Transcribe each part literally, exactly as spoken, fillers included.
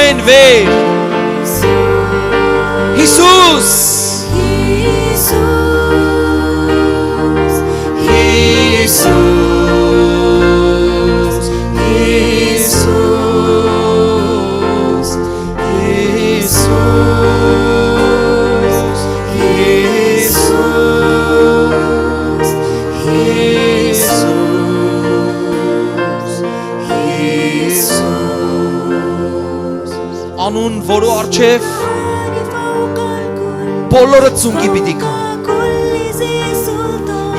Մեն վեր։ Յիսուս։ Յիսուս, Յիսուս, Յիսուս, Յիսուս, Յիսուս, Յիսուս, Յիսուս։ Անուն, որու առջեւ բոլորը ծունկի պիտի գան։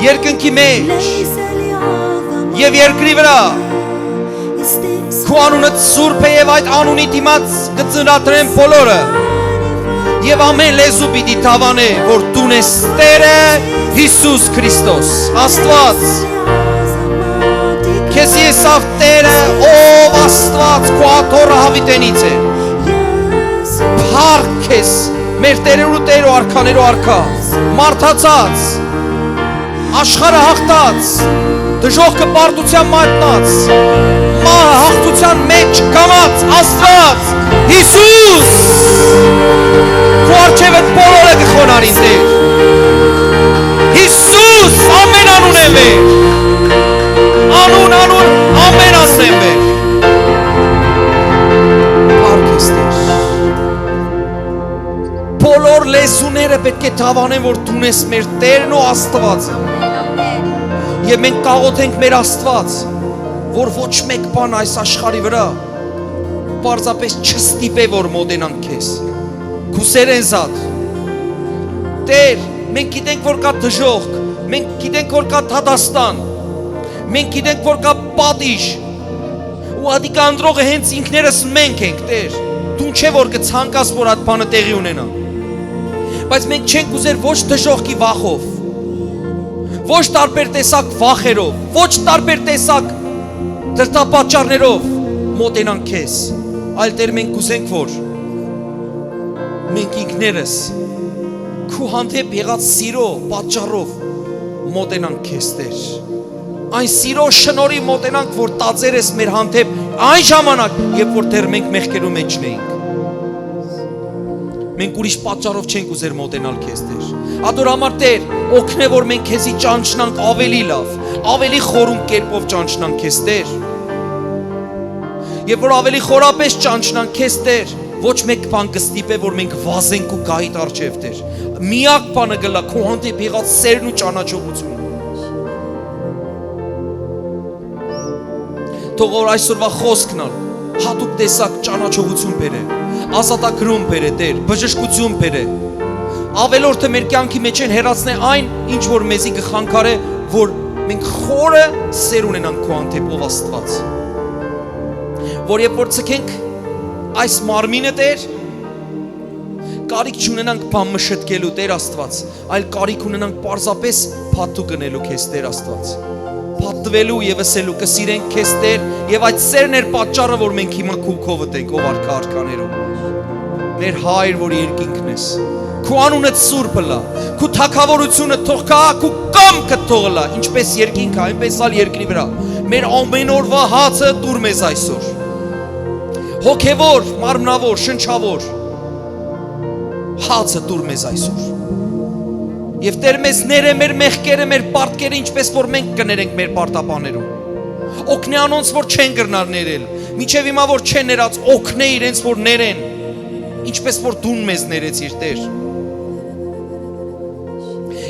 Երկնքի մէջ եւ երկրի վրայ քու անունդ սուրբ է եւ այդ անունի դիմաց կը ծնրադրեն բոլորը։ Եւ ամեն լեզու պիտի դաւանէ, որ դուն ես Տերը Յիսուս Քրիստոս, Աստուած։ Քեզի եսաւ Տերը, ով Աստուած, քու աթոռը յաւիտենից է։ Փառք քեզ, մեր տերերու Տեր ու արքաներու արքայ, մարդացած, աշխարհը յաղթած, դժոխքը պարտութեան մատնած, մահը յաղթութեան մէջ կամած Աստուած, Յիսուս, քու առջեւդ բոլորը կը խոնարհին, Տեր։ Յիսուս, ամեն անուն է վեր։ Անուն, անուն, ամեն անուն է վեր։ Փառք ես, Տեր։ Բոլոր լեզուները պէտք է դաւանեն, որ դուն ես մեր Տերն ու Աստուածը։ Եւ մենք կաղոթենք մեր Աստուած, որ ոչ մեկ բան այս աշխարհի վրայ պարզապէս չստիպէ, որ մօտենանք քեզ։ Քուսերեն զատ։ Տեր, մենք գիտենք, որ կայ դժոխք, մենք գիտենք, որ կայ դատաստան, մենք գիտենք, որ կայ պատիժ, ու ատիկա ընտրողը հենց ինքներս մենք ենք, Տեր։ Դուն չէ՞ որ կը ցանկաս, որ այդ բանը տեղի ունենայ։ Բայց մենք չենք ուզեր ոչ դժոխքի վախով, ոչ տարբեր տեսակ վախերով, ոչ տարբեր տեսակ դրդապատճառներով մոտենանք քեզ, այլ, Տեր, մենք կուզենք, որ մենք ինքներս քու հանդէպ եղած սիրո պատճառով մոտենանք քեզ, Տեր։ Այն սիրո շնորհի մոտենանք, որ տածեր ես մեր հանդէպ այն ժամանակ, երբ որ դեռ մենք մեղքերու մէջ չենք։ Մենք ուրիշ պատճառով չենք ուզեր մոտենալ քեզ, Տեր։ Ատոր համար, Տեր, օգնէ, որ մենք քեզի ճանչնանք ավելի լաւ, ավելի խորուն կերպով ճանչնանք քեզ, Տեր։ Երբ որ ավելի խորապէս ճանչնանք քեզ, Տեր, ոչ մեկ բան կստիպէ, որ մենք վազենք ու գահիդ առջեւ, Տեր։ Միակ բանը կ'ըլլայ քու հանդէպ եղած սէրն ու ճանաչողությունը։ Թող որ այսօրվա խօսքն ալ յատուկ տեսակ ճանաչողություն բերէ, ազատագրում բերէ, Տեր, բժշկություն բերէ։ Ավելորդը մեր կեանքի մէջէն հեռացնէ այն, ինչ որ մեզի կը խանգարէ, որ մենք խորը սէր ունենանք քու հանդէպ, ով Աստուած։ Որ երբ որ ցկենք այս մարմինը, Տեր, կարիք չունենանք բան մշտկելու, Տեր Աստուած, այլ կարիք ունենանք պարզապէս փաթթուք ընելու քեզ, Տեր Աստուած։ Փաթթուելու եւ ըսելու՝ «Կը սիրենք քեզ, Տեր», եւ այդ սերն էր պատճառը, որ մենք հիմա քու քովդ ենք, ով արքայ արքաներու։ Մեր Հայր, որ երկինքն ես, քու անունդ սուրբ ըլլայ, քու թագաւորությունը թող գայ, քու կամքդ թող ըլլայ, ինչպես երկինքը, այնպես ալ երկրի վրայ։ Մեր ամեն օրվա հացը տուր մեզ այսօր։ Հոգեվոր, մարմնավոր, շնչավոր հացը տուր մեզ այսօր։ Եւ, Տեր, մեզ ներէ մեր մեղքերը, մեր պարտքերը, ինչպես որ մենք կը ներենք մեր պարտաբաներուն։ Օգնէ անոնց, որ չեն կրնար ներել, մինչեւ հիմա որ չեն ներած, օգնէ իրենց, որ ներեն, ինչպես որ դուն մեզ ներեցիր, Տեր։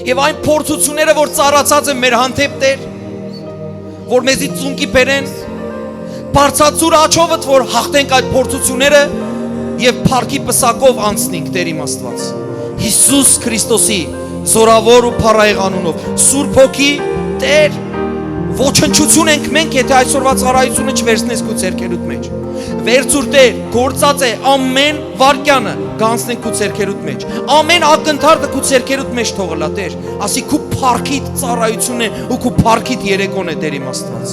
Եւ այն փորձությունները, որ ծառացած են մեր հանդէպ, Տեր, որ մեզի ծունկի բերեն, բարձրացուր աչովդ, որ յաղթենք այդ փորձությունները եւ փառքի պսակով անցնենք, Տեր իմ Աստուած, Յիսուս Քրիստոսի զորավոր ու փառայեղ անունով։ Սուրբ Հոգի, Տեր, ոչնչություն ենք մենք, եթե այսօրվա ծառայությունը չվերցնես քու ձեռքերուդ մէջ։ Վերցուր, Տեր, գործած է ամեն վարկյանը, կանցնենք քու ձեռքերուդ մէջ։ Ամեն ակնթարթը քու ձեռքերուդ մէջ թող ըլլայ, Տեր, ասի քու փառքիդ ծառայությունն է ու քու փառքիդ երեկոն է, Տեր իմ Աստուած։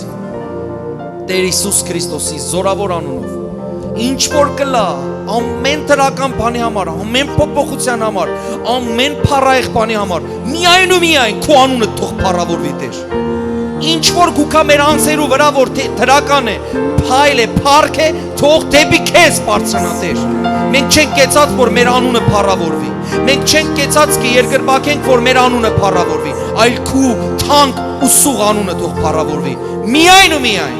Տեր Յիսուս Քրիստոսի զորավոր անունով, ինչ որ կ'ըլլայ, ամեն դրական բանի համար, ամեն փոփոխության համար, ամեն փառայեղ բանի համար, միայն ու միայն քու անունը թող փառաւորուի, Տեր։ Ինչ որ գուքա մեր անձերու վրայ, որ թ-, դրական է, փայլ է, փառք է, թող դէպի քեզ բարձրանայ, Տէր։ Մենք չենք կեցած, որ մեր անունը փառաւորուի։ Մենք չենք կեցած, կը երկրպագենք, որ մեր անունը փառաւորուի, այլ քու թանկ ու սուղ անունը թող փառաւորուի։ Միայն ու միայն։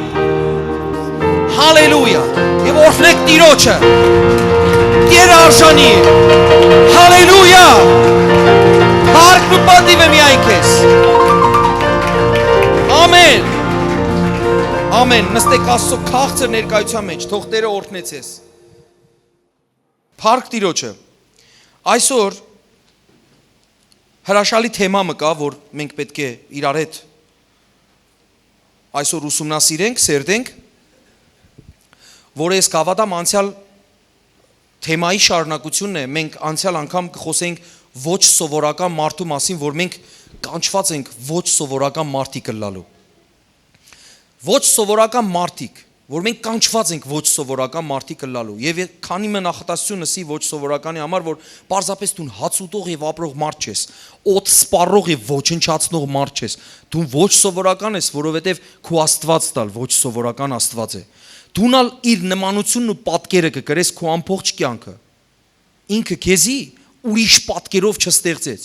Հալելույա։ Եւ օրհնեք Տիրոջը։ Տերը արժանի է։ Հալելույա։ Փառքն ու պատիվը միայն քեզ։ Ամեն։ Ամեն։ Նստեք Աստծո քաղցր ներկայության մեջ, թող Տերը օրհնեցես։ Փառք Տիրոջը։ Այսօր հրաշալի թեմա մը կա, որ մենք պէտք է իրար հետ այսօր ուսումնասիրենք, սերտենք, որը ես կհաւատամ անցեալ թեմայի շարունակությունն է։ Մենք անցեալ անգամ կխոսենք ոչ սովորական մարդու մասին, որ մենք կանչուած ենք ոչ սովորական մարդիկ ըլլալու։ Ոչ սովորական մարդիկ, որ մենք կանչուած ենք ոչ սովորական մարդիկ ըլլալու։ Եւ ե-, քանի մը նախատասություն ըսի ոչ սովորականի համար, որ պարզապես դուն հաց ուտող եւ ապրող մարդ չես, օդ սպառող եւ ոչնչացնող մարդ չես։ Դու ոչ սովորական ես, որովհետեւ քու Աստուածդ ալ ոչ սովորական Աստուած է։ Դուն ալ իր նմանությունն ու պատկերը կը կրես քու ամբողջ կեանքը։ Ինքը քեզի ուրիշ պատկերով չստեղծեց,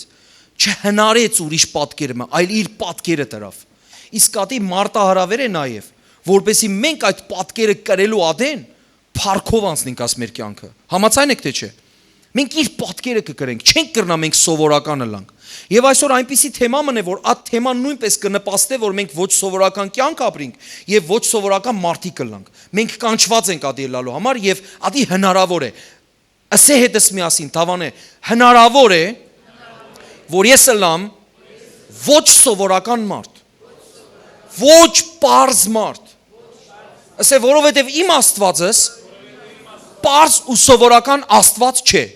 չհնարեց ուրիշ պատկեր մը, այլ իր պատկերը դրաւ։ Իսկ ատի մարտահրաւեր է նաեւ, որպեսզի մենք այդ պատկերը կրելու ատեն փառքով անցնենք աս մեր կեանքը։ Համաձայն եք, թէ՞ չէ։ Մենք իր պատկերը կը կրենք, չենք կրնայ մենք սովորական ըլլանք։ Եւ այսօր այնպիսի թեմա մն է, որ այդ թեման նոյնպես կը նպաստէ, որ մենք ոչ սովորական կեանք ապրենք եւ ոչ սովորական մարդիկ ըլլանք։ Մենք կանչուած ենք ատի ըլլալու համար եւ ատի հնարաւոր է։ Ասէ հետս միասին, դաւանէ, հնարաւոր է, որ ես ըլլամ ոչ սովորական մարդ, ոչ պարզ մարդ։ Ասէ, որովհետեւ իմ Աստուածս պարզ ու սովորական Աստուած չէ։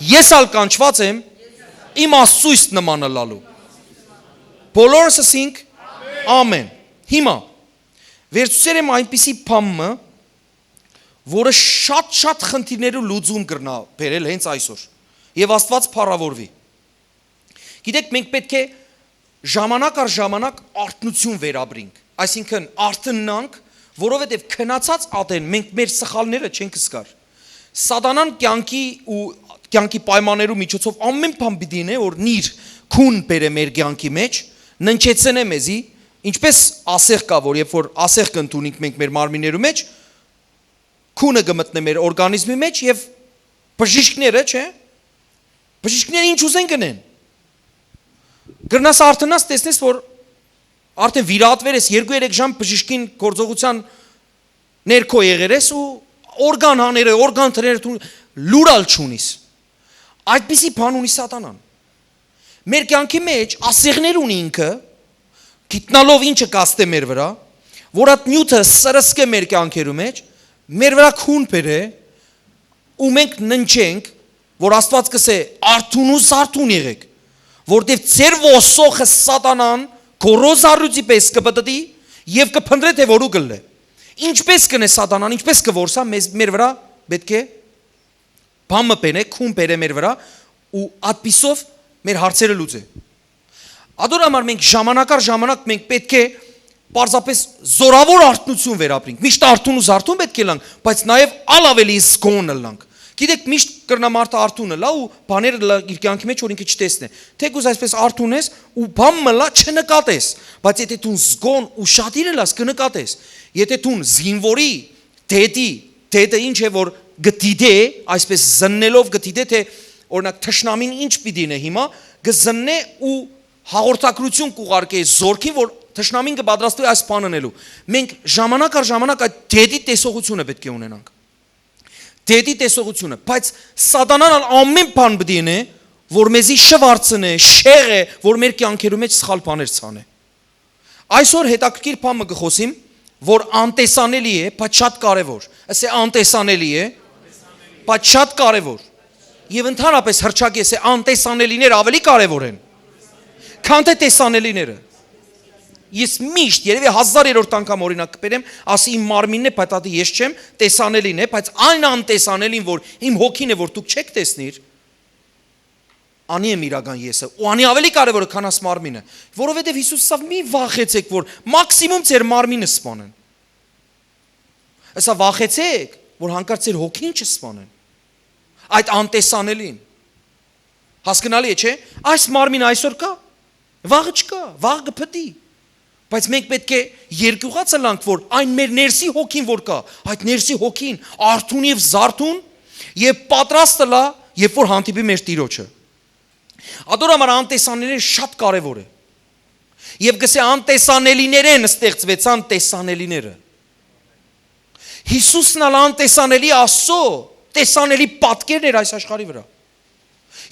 Ես ալ կանչուած եմ իմ Աստծո իսկ նման ըլլալու։ Բոլորս ըսինք. «Ամեն»։ Հիմա, վերցուցեր եմ այնպիսի բան մը, որը շատ-շատ խնդիրներու լուծում կրնայ բերել հենց այսօր։ Եւ Աստուած փառաւորուի։ Գիտեք, մենք պէտք է ժամանակ առ ժամանակ արթնություն վերապրենք, այսինքն՝ արթննանք, որովհետեւ քնացած ատեն մենք մեր սխալները չենք զգար։ Սատանան կեանքի ու կեանքի պայմաններու միջոցով ամեն բան պիտի ընէ, որ նիր քուն բերէ մեր կեանքի մեջ, ննջեցնէ մեզի, ինչպես ասեղ կայ, որ երբ որ ասեղ կ'ընդունինք մենք մեր մարմիններու մեջ, քունը կը մտնէ մեր օրգանիզմի մեջ եւ բժիշկները, չէ՞, բժիշկները ինչ ուզեն կ'ընեն։ Կրնաս արթնաս, տեսնես, որ արդեն վիրահատուեր ես, երկու երեք ժամ բժիշկին գործողության ներքո եղեր ես ու օրգան հաները, օրգան թրերը դու լուր ալ չունիս։ Այդպիսի բան ունի Սատանան։ Մեր կեանքի մեջ ասեղներ ունի ինքը, գիտնալով ինչը կաստէ մեր վրայ, որ այդ նիւթը սրսկէ մեր կեանքերու մեջ, մեր վրայ քուն բերէ, ու մենք ննջենք, որ Աստուած կ'ըսէ. «Արթուն ու զարթուն եղէք, որտեւ ձեր ոսոխը Սատանան գորոզ առյուծի պէս կը պտտի եւ կը փնտռէ, թէ որու կ'ըլլէ»։ Ինչպէս կ'ընէ Սատանան, ինչպէս կը որսայ մեզ, մեր վրայ պէտք է բան մը բերէ, քուն բերէ մեր վրայ ու ատպիսով մեր հարցերը լուծէ։ Ադոր համար մենք ժամանակ առ ժամանակ մենք պէտք է պարզապես զորավոր արթնություն վերապրենք։ Միշտ արթուն ու զարթուն պէտք է լանք, բայց նաեւ ալ ավելի զգոն ըլլանք։ Գիտեք, միշտ կրնայ մարդը արթուն ըլլայ ու բաներ ըլլայ իր կեանքի մեջ, որ ինքը չտեսնէ։ Թեկուզ այսպես արթուն ես ու բան մը լա չնկատես, բայց եթե դուն զգոն ու շատիր ըլլաս, կնկատես։ Եթե դուն զինվորի դետի, դետը ինչ է, որ կը դիտէ, այսպես զննելով կը դիտէ, թէ, օրինակ, թշնամին ինչ պիտի ընէ հիմա, կը զննէ ու հաղորդակցություն կ'ուղարկէ զորքին, որ թշնամին կը պատրաստուի այս բան ընելու։ Մենք ժամանակ առ ժամանակ այդ դետի տեսողությունը պէտք է ունենանք։ Դետի տեսողությունը, բայց Սատանան ալ ամեն բան պիտի ընէ, որ մեզի շվարցնէ, շեղէ, որ մեր կեանքերու մեջ սխալ բաներ ցանէ։ Այսօր հետաքրքիր բան մը կը խոսիմ, որ անտեսանելի է, բայց շատ կարեւոր։ Ասէ, անտեսանելի է, բայց շատ կարեւոր։ Եւ ընդհանրապես հրճակ ես, է անտեսանելիներ ավելի կարեւոր են, քան թե տեսանելիները։ Ես միշտ, երևի հազար երրորդ անգամ օրինակ կբերեմ, ասի իմ մարմինն է, բայց ատի ես չեմ, տեսանելին է, բայց այն անտեսանելին, որ իմ հոգին է, որ դուք չեք տեսնիր, Անի եմ իրական եսը, ու անի ավելի կարեւորը քան աս մարմինը, որովհետեւ Յիսուս ասաւ. «Մի վախեցեք, որ մաքսիմում ձեր մարմինը սպանեն»։ Ասա, վախեցեք, որ հանկարծ ձեր հոգին չսպանեն։ Այդ անտեսանելին։ Հասկնալի է, չէ՞։ Այս մարմինը այսօր կա, վաղը չկա, վաղը կփտի։ Բայց մենք պէտք է երկյուղած ըլանք, որ այն մեր ներսի հոգին որ կա, այդ ներսի հոգին արթուն եւ զարթուն եւ պատրաստ ըլայ, երբ որ հանդիպի մեր Տիրոջը։ Ատոր համար անտեսանելին շատ կարեւոր է։ Եւ գսե անտեսանելիներէն ստեղծուեցան տեսանելիները։ Յիսուսն ալ անտեսանելի Աստծո տեսանելի պատկերն էր այս աշխարհի վրա։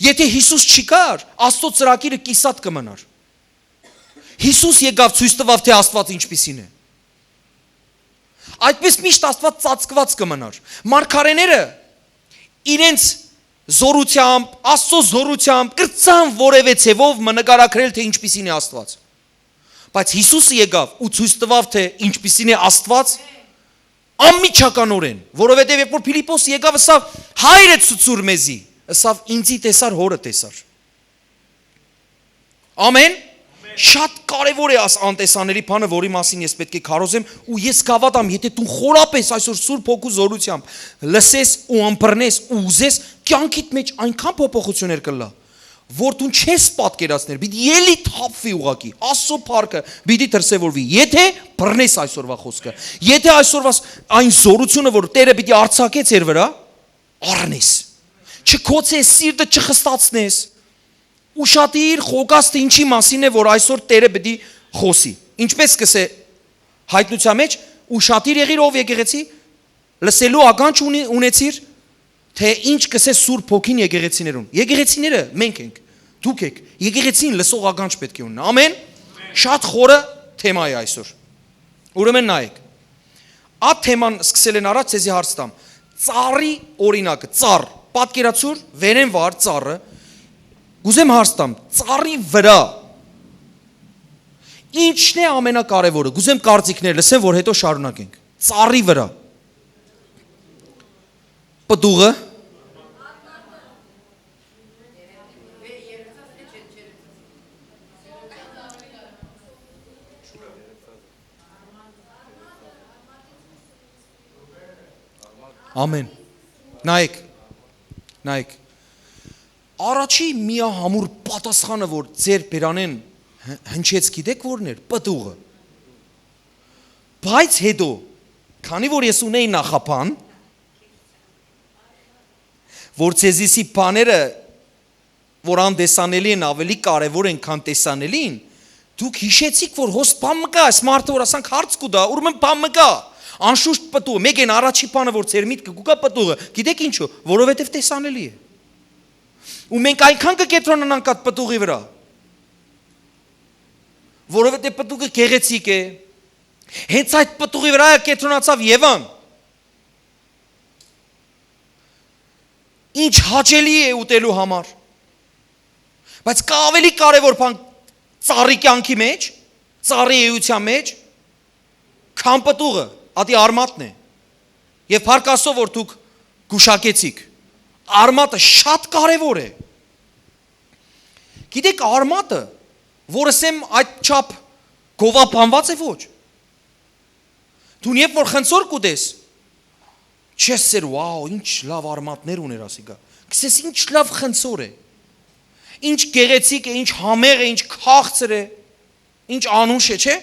Եթե Յիսուս չի գար, Աստծո ծրագիրը կիսատ կը մնար։ Յիսուս եկաւ, ցոյց տուաւ, թէ Աստուած ինչպիսին է։ Այդպես միշտ Աստուած ծածկուած կը մնար։ Մարգարեները իրենց զօրութեամբ, Աստծո զօրութեամբ կրցան որեւէ ձեւով մը նկարագրել, թէ ինչպիսին է Աստուած։ Բայց Յիսուսը եկաւ ու ցոյց տուաւ, թէ ինչպիսին է Աստուած անմիջականորեն, որովհետեւ երբ որ Փիլիպոս եկաւ, ըսաւ. «Հայրը ցուցուր մեզի», ըսաւ. «Ինծի տեսար, Հօրը տեսար»։ Ամեն։ Շատ կարեւոր է աս անտեսանելի բանը, որի մասին ես պէտք է քարոզեմ, ու ես կհաւատամ, եթե դու խորապես այսօր Սուրբ Հոգու զօրութեամբ լսես ու ըմբռնես ու ուզես, կեանքիդ մէջ այնքան փոփոխություններ կ'ըլլայ, որ դու չես պատկերացներ, պիտի ելի թափուի ուղակի, Աստծո փառքը պիտի դրսեւորուի, եթե բռնես այսօրվա խօսքը, եթե այսօրվա ս-, այն զօրությունը, որ Տէրը պիտի արձակէ ձեր վրայ, առնես, չքոցես, սիրտը չխստացնես, ուշադիր խոկաս, թէ ինչի մասին է, որ այսօր Տէրը պիտի խօսի։ Ինչպես կ'ըսէ Հայտնութեան մէջ, ուշադիր եղիր, ով եկեղեցի, լսելու ականջ ունի-, ունեցիր, թէ ինչ կ'ըսէ Սուրբ Հոգին եկեղեցիներուն։ Եկեղեցիները մենք ենք, դուք եք, եկեղեցին լսող ականջ պէտք է ունենա։ Ամեն։ Շատ խորը թեմա է այսօր։ Ուրեմն նայեք, այդ թեման սկսելէն առաջ ձեզի հարց տամ։ Ծառի օրինակը, ծառ, պատկերացուր, վերէն վար ծառը, կ'ուզեմ հարց տամ, ծառի վրայ ի՞նչն է ամենակարեւորը։ Կ'ուզեմ կարծիքներ լսեմ, որ հետո շարունակենք։ Ծառի վրայ։ Պտուղը։ Ամեն։ Նայեք, նայեք։ Առաջի միահամուռ պատասխանը, որ ձեր բերանէն հ-, հնչեց, գիտեք որն էր, պտուղը։ Բայց հետո, քանի որ ես ունեի նախաբան, որ Ծեզիսի բաները, որ անտեսանելի են, ավելի կարեւոր են, քան տեսանելին, դուք յիշեցիք, որ հոս բան մը կայ, այս մարդը, որ ասանք, հարց կու տայ, ուրեմն բան մը կայ, անշուշտ պտուղ, մեկն առաջի բանը, որ ձեր միտքը կու գայ, պտուղը, գիտեք ինչու, որովհետեւ տեսանելի է։ Ու մենք այնքան կը կեդրոնանանք այդ պտուղի վրայ, որովհետեւ պտուղը գեղեցիկ է, հենց այդ պտուղի վրայ կեդրոնացաւ Եվան։ Ինչ հաճելի է ուտելու համար։ Բայց կա ավելի կարեւոր բան ծառի կեանքի մէջ, ծառի էութեան մէջ, քան պտուղը, ատի արմատն է։ Եւ փառք Աստծո, որ դուք գուշակեցիք։ Արմատը շատ կարեւոր է։ Գիտեք, արմատը, որ ասեմ, այդ չափ գովաբանված է, ոչ։ Դուն երբ որ խնձոր կուտես, չես սեր, «Վաու, ինչ լաւ արմատներ ուներ ասիկա»։ Կսես, ինչ լաւ խնձոր է, ինչ գեղեցիկ է, ինչ համեղ է, ինչ քաղցր է, ինչ անուշ է, չէ՞։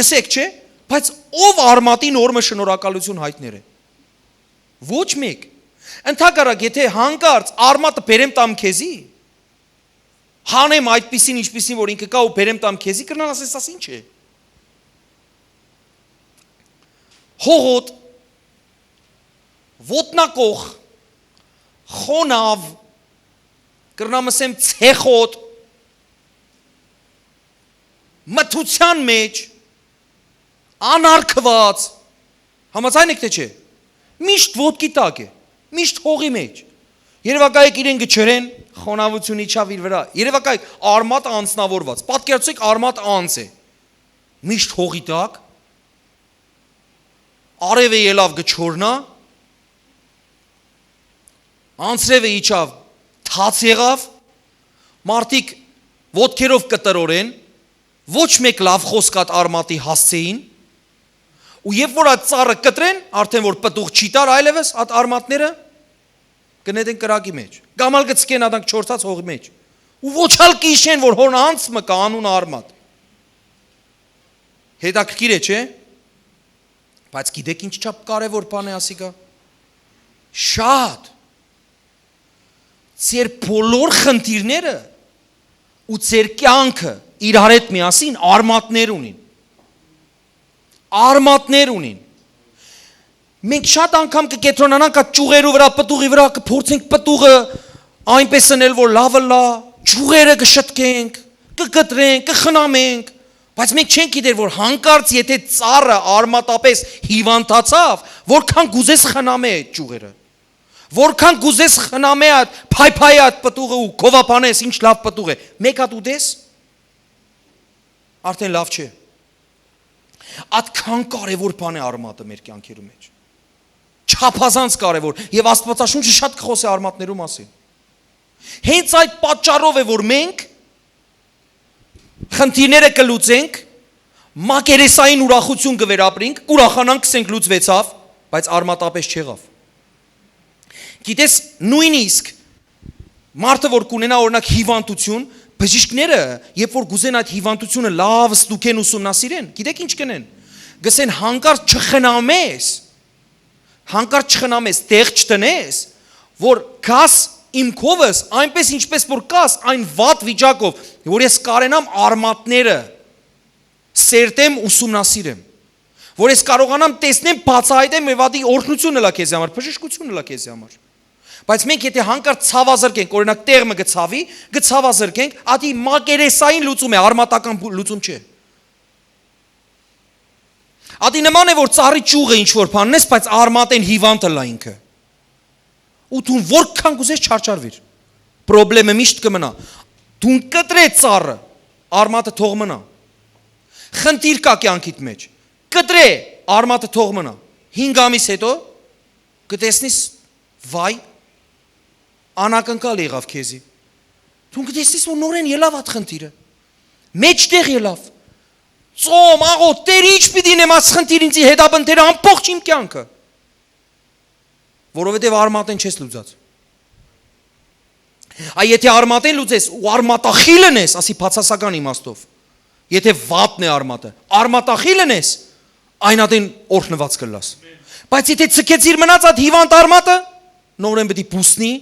Գսեք, չէ՞։ Բայց ով արմատին օրը շնորհակալություն հայտներ է։ Ոչ մեկ։ Ընդհակառակ, եթե հանկարծ արմատը բերեմ տամ քեզի, հանեմ այդպիսին, ինչպիսին որ ինքը կայ, ու բերեմ տամ քեզի, կրնան ասես, «Աս ի՞նչ է»։ Հողոտ, ոտնակոխ, խոնաւ, կրնամ ասեմ, ցեխոտ, մթութեան մէջ, անարգուած, համաձայն եք, թէ՞ չէ։ Միշտ ոտքի տակ է, միշտ հողի մէջ։ Երեւակայեք, իրեն կը չերեն, խոնավութիւն իջաւ իր վրայ։ Երեւակայեք, արմատը անձնաւորուած։ Պատկերացուեք, արմատը անձ է, միշտ հողի տակ, արեւը ելաւ կը չորնայ, անձրեւը իջաւ, թաց եղաւ, Մարդիկ ոտքերով կտրորեն, ոչ մէկ լաւ խօսք այդ արմատի հասցէին, ու երբ որ այդ ծառը կտրեն, արդէն որ պտուղ չի տար այլևս, այդ արմատները կը նետեն կրակի մէջ, կամ ալ կը ցկեն, ադանք չորցած հողի մէջ, ու ոչ ալ կը յիշեն, որ հոն անց մը կա անունը արմատ։ Հետաքրքիր է, չէ՞։ Բայց գիտեք ինչ չափ կարեւոր բան է ասիկա։ Շատ։ Ձեր բոլոր խնդիրները ու ձեր կեանքը իրար հետ միասին արմատներ ունին։ Արմատներ ունին։ Մենք շատ անգամ կը կեդրոնանանք այդ ճյուղերու վրայ, պտուղի վրայ, կը փորձենք պտուղը այնպես ընել, որ լաւ ըլլայ, ճյուղերը կը շտկենք, կը կտրենք, կը խնամենք, բայց մենք չենք գիտեր, որ հանկարծ եթե ծառը արմատապես հիվանդացաւ, որքան կուզես խնամե այդ ճյուղերը, որքան կուզես խնամե այդ, փայփայ այդ պտուղը ու գովաբանես, ինչ լաւ պտուղ է, մեկ հատ ուտես, արդեն լաւ չէ։ Ատքան կարեւոր բան է արմատը մեր կեանքերու մէջ։ Չափազանց կարեւոր։ Եւ Աստուածաշունչը շատ կը խօսի արմատներու մասին։ Հենց այդ պատճառով է, որ մենք խնդիրները կը լուծենք, մակերեսային ուրախություն կը վերապրենք, կուրախանանք, կսենք լուծվեցաւ, բայց արմատապես չեղաւ։ Գիտես, նոյնիսկ մարդը, որ կունենայ, օրինակ, հիվանդություն, բժիշկները, երբ որ կուզեն այդ հիվանդությունը լաւ ստուգեն, ուսումնասիրեն, գիտեք ինչ կ'ընեն։ Կ'ըսեն, հանկարծ չխնամես, հանկարծ չխնամես, տեղ չտնես, որ գաս իմ քովս, այնպես ինչպես որ գաս, այն վատ վիճակով, որ ես կարենամ արմատները սերտեմ, ուսումնասիրեմ, որ ես կարողանամ տեսնեմ, բացահայտեմ եւ ադի օրհնություն ըլլայ քեզի համար, բժշկություն ըլլայ քեզի համար։ Բայց մենք եթե հանկարծ ցաւազրկենք, օրինակ, տեղ մը կը ցաւի, կը ցաւազրկենք, ադի մակերեսային լուծում է, արմատական բու-, լուծում չէ։ Ադի նման է, որ ծառի ճյուղը ինչ որ բանն ես, բայց արմատեն հիվանդ ըլլայ ինքը։ Ու դուն որքան կ'ուզես չարչարվիր, պրոբլեմը միշտ կը մնայ։ Դուն կտրե ծառը, արմատը թող մնայ։ Խնդիր կայ կեանքիդ մէջ, կտրե, արմատը թող մնայ։ Հինգ ամիս հետո կը տեսնիս, վայ, անակնկալ եղաւ քեզի։ Դուն կը տեսնիս, որ նորեն ելաւ այդ խնդիրը, մեջտեղ ելաւ։ Ծոմ, աղոթ, Տէր, ինչ պիտի ինեմ, այս խնդիրը ինծի հետապնդեր է ամբողջ իմ կեանքը, որովհետեւ արմատեն չես լուծած։ Այ եթե արմատեն լուծես ու արմատախիլն ես, ասի բացասական իմաստով, եթե վատն է արմատը, արմատախիլն ես, այն ատեն օրհնված կ'ըլլաս։ Բայց եթե ցկեցիր մնաց այդ հիվանդ արմատը, նորեն պիտի պուսնի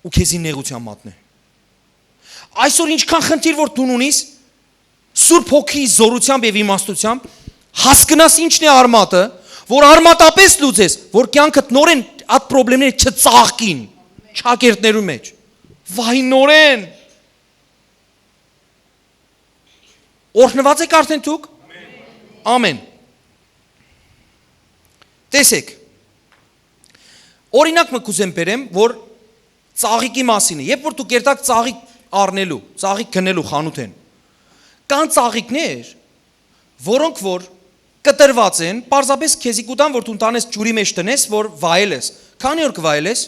ու քեզի նեղության մատնէ։ Այսօր ինչքան խնդիր որ դուն ունիս, Սուրբ Հոգի զորությամբ եւ իմաստությամբ հասկնաս ինչն է արմատը, որ արմատապես լուծես, որ կեանքդ նորեն այդ պրոբլեմները չծաղկին չակերտներու մէջ։ Վայ, նորեն։ Օրհնված եք արդեն դուք։ Ամեն։ Տեսեք, օրինակ մը կ'ուզեմ բերեմ, որ ծաղիկի մասին է։ Երբ որ դուք երթաք ծաղիկ առնելու, ծաղիկ գնելու խանութեն, կան ծաղիկներ, որոնք որ կտրված են, պարզապես քեզի կուտան, որ դու ընտանես ջուրի մեջ դնես, որ վայել ես։ Քանի՞ օր կը վայել ես։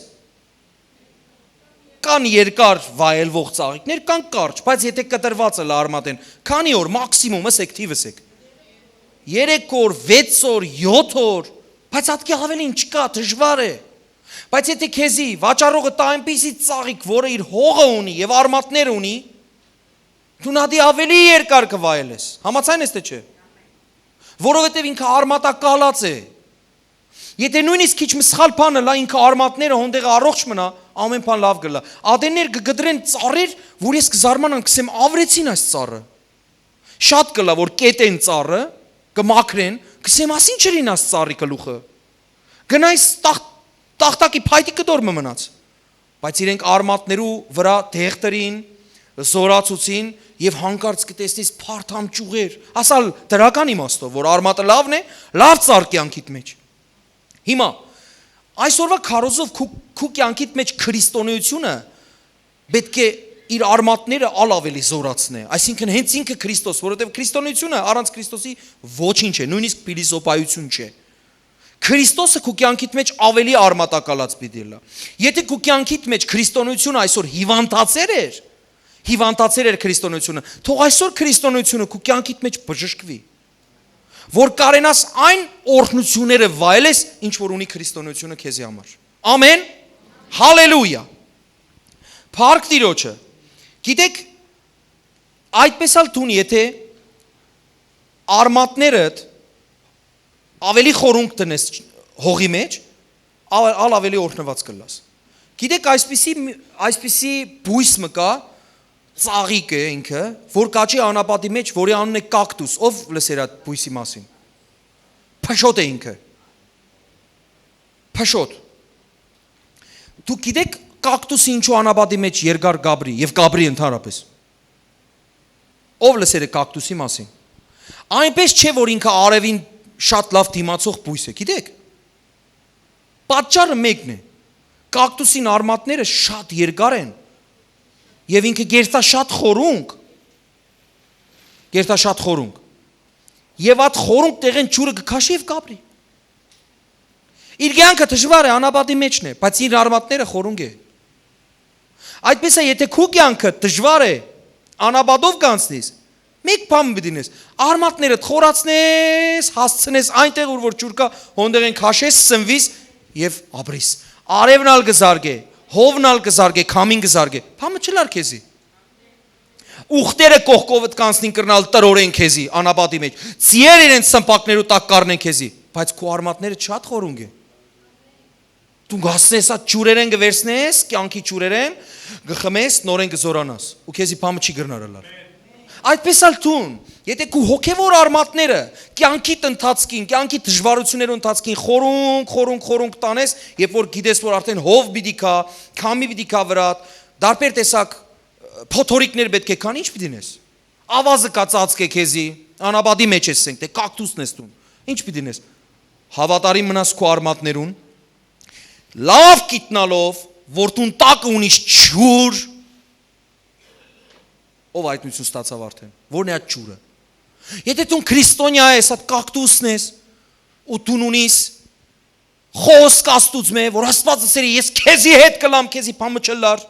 Կան երկար վայելվող ծաղիկներ, կան կարճ, բայց եթե կտրված ըլլայ արմատեն, քանի՞ օր, մաքսիմում, ըսեք, թիվ ըսեք։ Երեք օր, վեց օր, յոթ օր, բայց ատկի աւելին չկա, դժուար է։ Բայց եթե քեզի վաճառողը տայ այնպիսի ծաղիկ, որը իր հողը ունի եւ արմատներ ունի, դու նատի ավելի երկար կը վայելես։ Համաձայն ես, թե՞ չէ։ Որովհետեւ ինքը արմատակալած է։ Եթե նոյնիսկ քիչ մը սխալ բան ըլլայ, ինքը արմատները հոն տեղը առողջ մնայ, ամեն բան լաւ կ'ըլլայ։ Ատեններ կը կտրեն ծառեր, որ ես կը զարմանամ, կ'ըսեմ, «Աւրեցին այս ծառը»։ Շատ կ'ըլլայ, որ կետեն ծառը, կը մաքրեն, կ'ըսեմ, «Աս ի՞նչ ըրին այս ծառի գլուխը»։ Գնայ տախ-, տախտակի փայտի կտոր մը մնաց։ Բայց իրենք արմատներու վրայ տեղ տրին, զորացուցին եւ հանկարծ կը տեսնես փարթամ ճյուղեր։ Ասալ դրական իմաստով, որ արմատը լավն է, լաւ ծառ կեանքիդ մեջ։ Հիմա, այսօրվա քարոզով քու, քու կեանքիդ մեջ քրիստոնեությունը պէտք է իր արմատները ալ աւելի զորացնէ, այսինքն հենց ինքը Քրիստոս, որովհետեւ քրիստոնեությունը առանց Քրիստոսի ոչինչ է, նոյնիսկ փիլիսոփայություն չէ։ Քրիստոսը քու կեանքիդ մեջ աւելի արմատակալած պիտի ըլլայ։ Եթե քու կեանքիդ մեջ քրիստոնեությունը այսօր հիվանդացեր էր, Հիվանդացեր էր քրիստոնեությունը։ Թող այսօր քրիստոնեությունը քու կեանքիդ մէջ բժշկուի, որ կարենաս այն օրհնությունները վայելես, ինչ որ ունի քրիստոնեությունը քեզի համար։ Ամեն։ Հալելույա։ Փառք Տիրոջը։ Գիտեք, այդպես ալ դուն, եթե արմատներդ ավելի խորունկ դնես հողի մեջ, ալ, ալ ավելի օրհնված կլաս։ Գիտեք, այսպիսի, այսպիսի բույս մը կա, ծաղիկ է ինքը, որ կաճի անապատի մեջ, որի անունն է կակտուս։ Ով լսեր այդ բույսի մասին։ Փշոտ է ինքը։ Փշոտ։ Դուք գիտեք, կակտուսը ինչու անապատի մեջ երկար կապրի եւ կապրի ընդհանրապես։ Ով լսեր է կակտուսի մասին։ Այնպես չէ, որ ինքը արևին շատ լավ դիմացող բույս է, գիտեք։ Պատճառը մեկն է։ Կակտուսին արմատները շատ երկար են, եւ ինքը գերտա շատ խորունկ, գերտա շատ խորունկ, եւ այդ խորունկ տեղեն ջուրը կը քաշի եւ կապրի։ Իր կեանքը դժուար է, անապատի մեջն է, բայց իր արմատները խորունկ է։ Այդպես է, եթե քու կեանքը դժուար է, անապատով կանցնես, մեկ բան պիտի նես, արմատներդ խորացնես, հասցնես այնտեղ, ուր որ ջուր կա, հոնդեղեն քաշես, սնվիս եւ ապրիս։ Արևն ալ կը զարգէ, հովն ալ կը զարգէ, քամին կը զարգէ, բան մը չլար քեզի։ Ուխտերը կողքովդ կանցնին, կրնալ տրորեն քեզի անապատի մեջ, ծիեր իրենց սմբակներու տակ կառնեն քեզի, բայց քու արմատները շատ խորունկ է։ Դու կհասնես այդ ջուրերեն, կը վերցնես, կեանքի ջուրերեն, կը խմես, նորեն կը զորանաս, ու քեզի բան մը չի կրնար ըլլալ։ Այդպես ալ դուն, եթե քու հոգեվոր արմատները կեանքիդ ընթացքին, կեանքի դժվարություններու ընթացքին խորունկ, խորունկ, խորունկ տանես, երբ որ գիտես, որ արդեն հով պիտի գայ, քամի պիտի գայ վրադ, տարբեր տեսակ, ը, փոթորիկներ պէտք է գան, ի՞նչ պիտի նես։ Ավազը կա, ծածկ է քեզի, անապատի մեջ ես, ասենք, թէ կակտուսն ես դուն, ի՞նչ պիտի նես։ Հավատարիմ մնաս քու արմատներուն, լաւ գիտնալով, որ դուն տակը ունիս ջուր, ով այդնություն ստացաւ արդեն, ո՞րն է այդ ջուրը։ Եթե դուն քրիստոնեայ ես, այդ կակտուսն ես, ու դուն ունիս խօսք Աստուծմէ, որ Աստուած ըսեր է, «Ես քեզի հետ կլամ, քեզի բան մը չլար։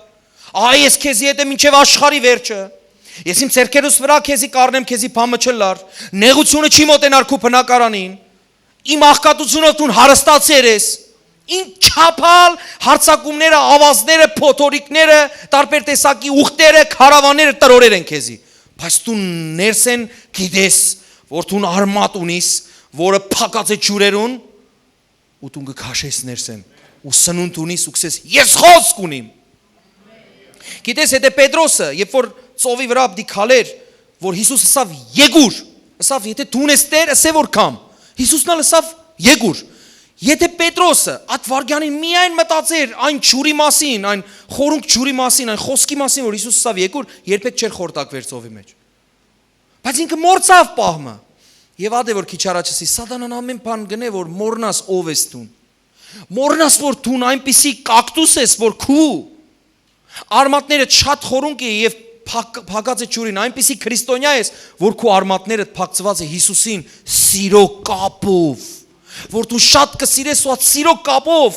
Ահա ես քեզի հետ եմ մինչեւ աշխարհի վերջը։ Ես իմ ձեռքերուս վրայ քեզի կառնեմ, քեզի բան մը չլար։ Նեղությունը չի մոտենար քու բնակարանին։ Իմ աղքատությունով դուն հարստացեր ես»։ Ինչքան ալ հարձակումները, ավազները, փոթորիկները, տարբեր տեսակի ուխտերը, քարավանները տրորեր են քեզի, բայց դու ներսեն գիտես, որ դուն արմատ ունիս, որը փակած է ջուրերուն, ու դուն կը քաշես ներսեն, ու սնունդ ունիս ու կսես, «Ես խօսք ունիմ»։ Գիտես, եթե Պետրոսը, երբ որ ծովի վրայ պիտի քալէր, որ Յիսուս ըսաւ, «Եկուր», ըսաւ, «Եթե դուն ես Տէր, ըսէ որ կամ»։ Յիսուսն ալ ըսաւ, «Եկուր»։ Եթե Պետրոսը այդ վայրկյանին միայն մտածեր այն ջուրի մասին, այն խորունկ ջուրի մասին, այն խօսքի մասին, որ Յիսուս ըսաւ, «Եկուր», երբեք չէր խորտակուեր ծովի մեջ։ Բայց ինքը մոռցաւ պահ մը։ Եւ ատե որ քիչ առաջ ասի, Սատանան ամէն բան կ'ընէ, որ մոռնաս ով ես դուն։ Մոռնաս, որ դուն այնպիսի կակտուս ես, որ քու արմատները շատ խորունկ է եւ փակ-, փակած է ջուրին, այնպիսի քրիստոնեայ ես, որ քու արմատներդ փակցուած է Յիսուսին սիրո կապով, որ դու շատ կը սիրես ու այդ սիրո կապով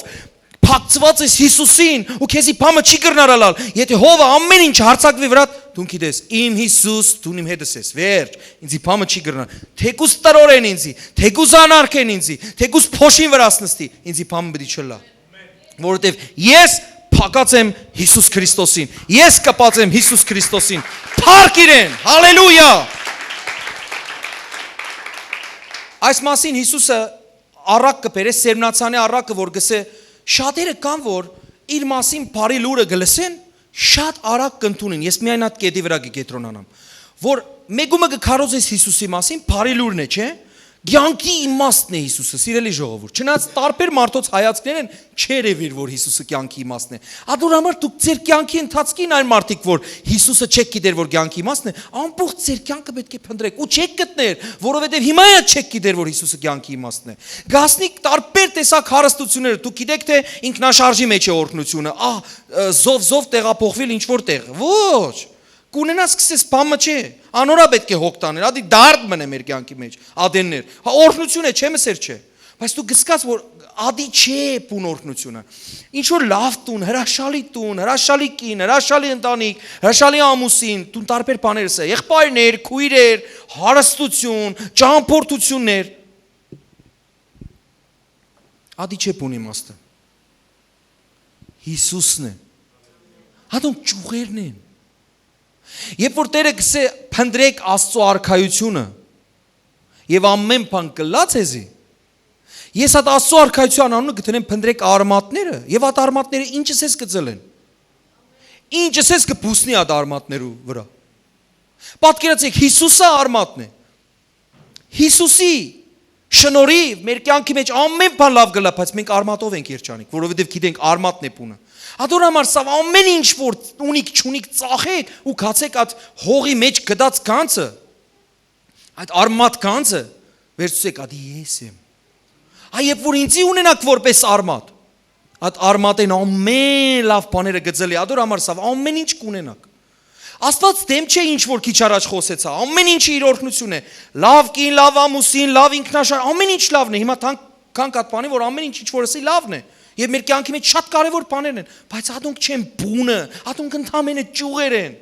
փակցուած ես Յիսուսին ու քեզի բան մը չի կրնար ըլալ։ Եթե հովը ամէն ինչ հարցակուի վրադ, դուն գիտես, իմ Յիսուս, դուն իմ հետս ես, վերջ, ինձի բան մը չի կրնար։ Թեկուզ տրորեն ինձի, թեկուզ անարգեն ինձի, թեկուզ փոշին վրաս նստի, ինձի բան մը պիտի չլա, որովհետեւ ես փակած եմ Յիսուս Քրիստոսին, ես կպած եմ Յիսուս Քրիստոսին։ Փառք իրեն, հալելույա։ Այս մասին Յիսուսը առակ կը բերէ, սերմնացանի առակը, որ գսէ, շատերը կան, որ իր մասին բարի լուրը կը լսեն, շատ արագ կ'ընդունին։ Ես միայն այդ կետի վրայ կը կեդրոնանամ, որ մեկումը կը քարոզես Յիսուսի մասին, բարի լուրն է, չէ՞։ Կեանքի իմաստն է Յիսուսը, սիրելի ժողովուրդ։ Չնայած տարբեր մարդոց հայացքներն չերևիր, որ Յիսուսը կեանքի իմաստն է։ Ադոր համար դուք ձեր կեանքի ընթացքին այն մարդիկ, որ Յիսուսը չեք գիտեր, որ կեանքի իմաստն է, ամբողջ ձեր կեանքը պէտք է փնտրեք ու չեք գտներ, որովհետեւ հիմա ա չեք գիտեր, որ Յիսուսը կեանքի իմաստն է։ Գասնիկ տարբեր տեսակ հարստությունները, դուք գիտեք, թե ինքնաշարժի մեջ է օրհնությունը, ահ, ը, զով-զով տեղափոխվել ինչ-որ տեղ։ Ոչ, կունենաս, սկսես բամը չէ, անորա պէտք է հոգ տաներ, ադի դարդ մնե մեր կեանքի մեջ, ադեններ։ Հա, օրհնություն է, չէ՞, մսեր չէ։ Բայց դու գսկած, որ Ատի չէ բուն օրհնութիւնը։ Ինչ որ լաւ տուն, հրաշալի տուն, հրաշալի կին, հրաշալի ընտանիք, հրաշալի ամուսին, տուն տարբեր բաներ սա, եղբայրներ, քոյրեր, հարստություն, ճամփորդություններ։ Ատի չէ բուն իմաստը։ Յիսուսն է։ Ատոնք ճյուղերն են։ Երբ որ Տէրը կսէ, «Փնտռէք Աստծո արքայութիւնը, եւ ամէն բան կ'ըլլայ ձեզի»։ Ես հատ Աստծո արքայութեան անունը կը դնեմ, փնտռէք արմատները, եւ հատ արմատները ինչս ես կը ծլեն։ Ինչս ես կը բուսնի հատ արմատներու վրայ։ Պատկերացրեք, Յիսուսը արմատն է։ Յիսուսի շնորհիվ մեր կեանքի մէջ ամէն բան լաւ կ'ըլլայ, բայց մենք արմատով ենք երջանիկ, որովհետեւ գիտենք արմատն է բունը։ Ատոր համար սա ամէն ինչ որ ունիք, չունիք, ծախեք ու գացեք այդ հողի մէջ գտած գանձը, այդ արմատ գանձը, վերցուցեք, ատի ես եմ։ Այ երբ որ ինձի ունենաք որպես արմատ, այդ արմատեն ամէն լաւ բաները կ'ըլլայ, ատոր համար սա ամէն ինչ կ'ունենաք։ Աստուած դէմ չէ ինչ որ քիչ առաջ խօսեցայ, ամէն ինչը իր օրհնութիւն է։ Լաւ կին, լաւ ամուսին, լաւ ինքնաշար, ամէն ինչ լավն է։ Հիմա թանկ, կան կատ բանի, որ ամէն ինչ ինչ որ ասի լավն է։ Եւ մեր կեանքի մէջ շատ կարեւոր բաներ են, բայց ատոնք չեն բունը, ատոնք ընդամենը ճյուղեր են։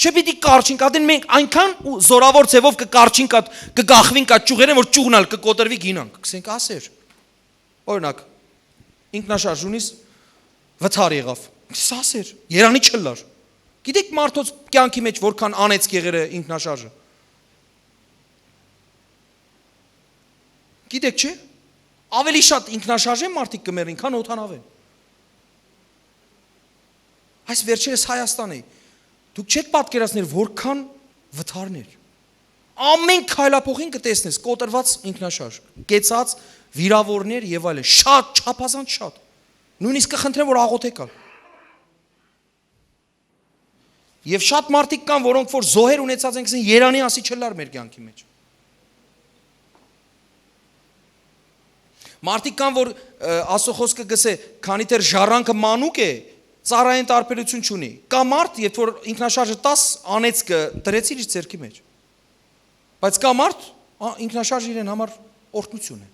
Չէ՞ պիտի կառչինք, ատեն մենք այնքան ու զորավոր ձևով կը կառչինք, ատ-, կը գախվինք այդ ճյուղերեն, որ ճյուղն ալ կը կոտրուի, գինանք։ Կսենք ասեր։ Օրինակ, ինքնաշարժ ունիս վթար եղաւ։ Սա ասեր, երանի չըլլար։ Գիտեք մարդոց կեանքի մէջ որքան անեծք եղեր է ինքնաշարժը։ Գիտեք չէ՞, ավելի շատ ինքնաշարժ են մարդիկ կը մեռնին, քան օդանաւէն։ Այս վերջերս Հայաստան է։ Դուք չեք պատկերացներ որքան վթարներ։ Ամէն քայլափոխին կը տեսնես կոտրված ինքնաշարժ, կեցած վիրավորներ եւ այլն, շատ, չափազանց շատ։ Նույնիսկ կը խնդրեմ որ աղոթեք ալ։ Եւ շատ մարդիկ կան, որոնք որ զոհեր ունեցած են, կսեն երանի ասի չլար մեր կեանքի մէջ։ Մարդիկ կան, որ, ը, Աստուծոյ խօսքը կ'ըսէ, քանի դեռ ժառանգը մանուկ է, ծառայեն տարբերութիւն չունի։ Կայ մարդ, երբ որ ինքնաշարժը տաս անեծքը դրեցիր իր ձեռքի մէջ։ Բայց կայ մարդ, ա, ինքնաշարժը իրեն համար օրհնութիւն է։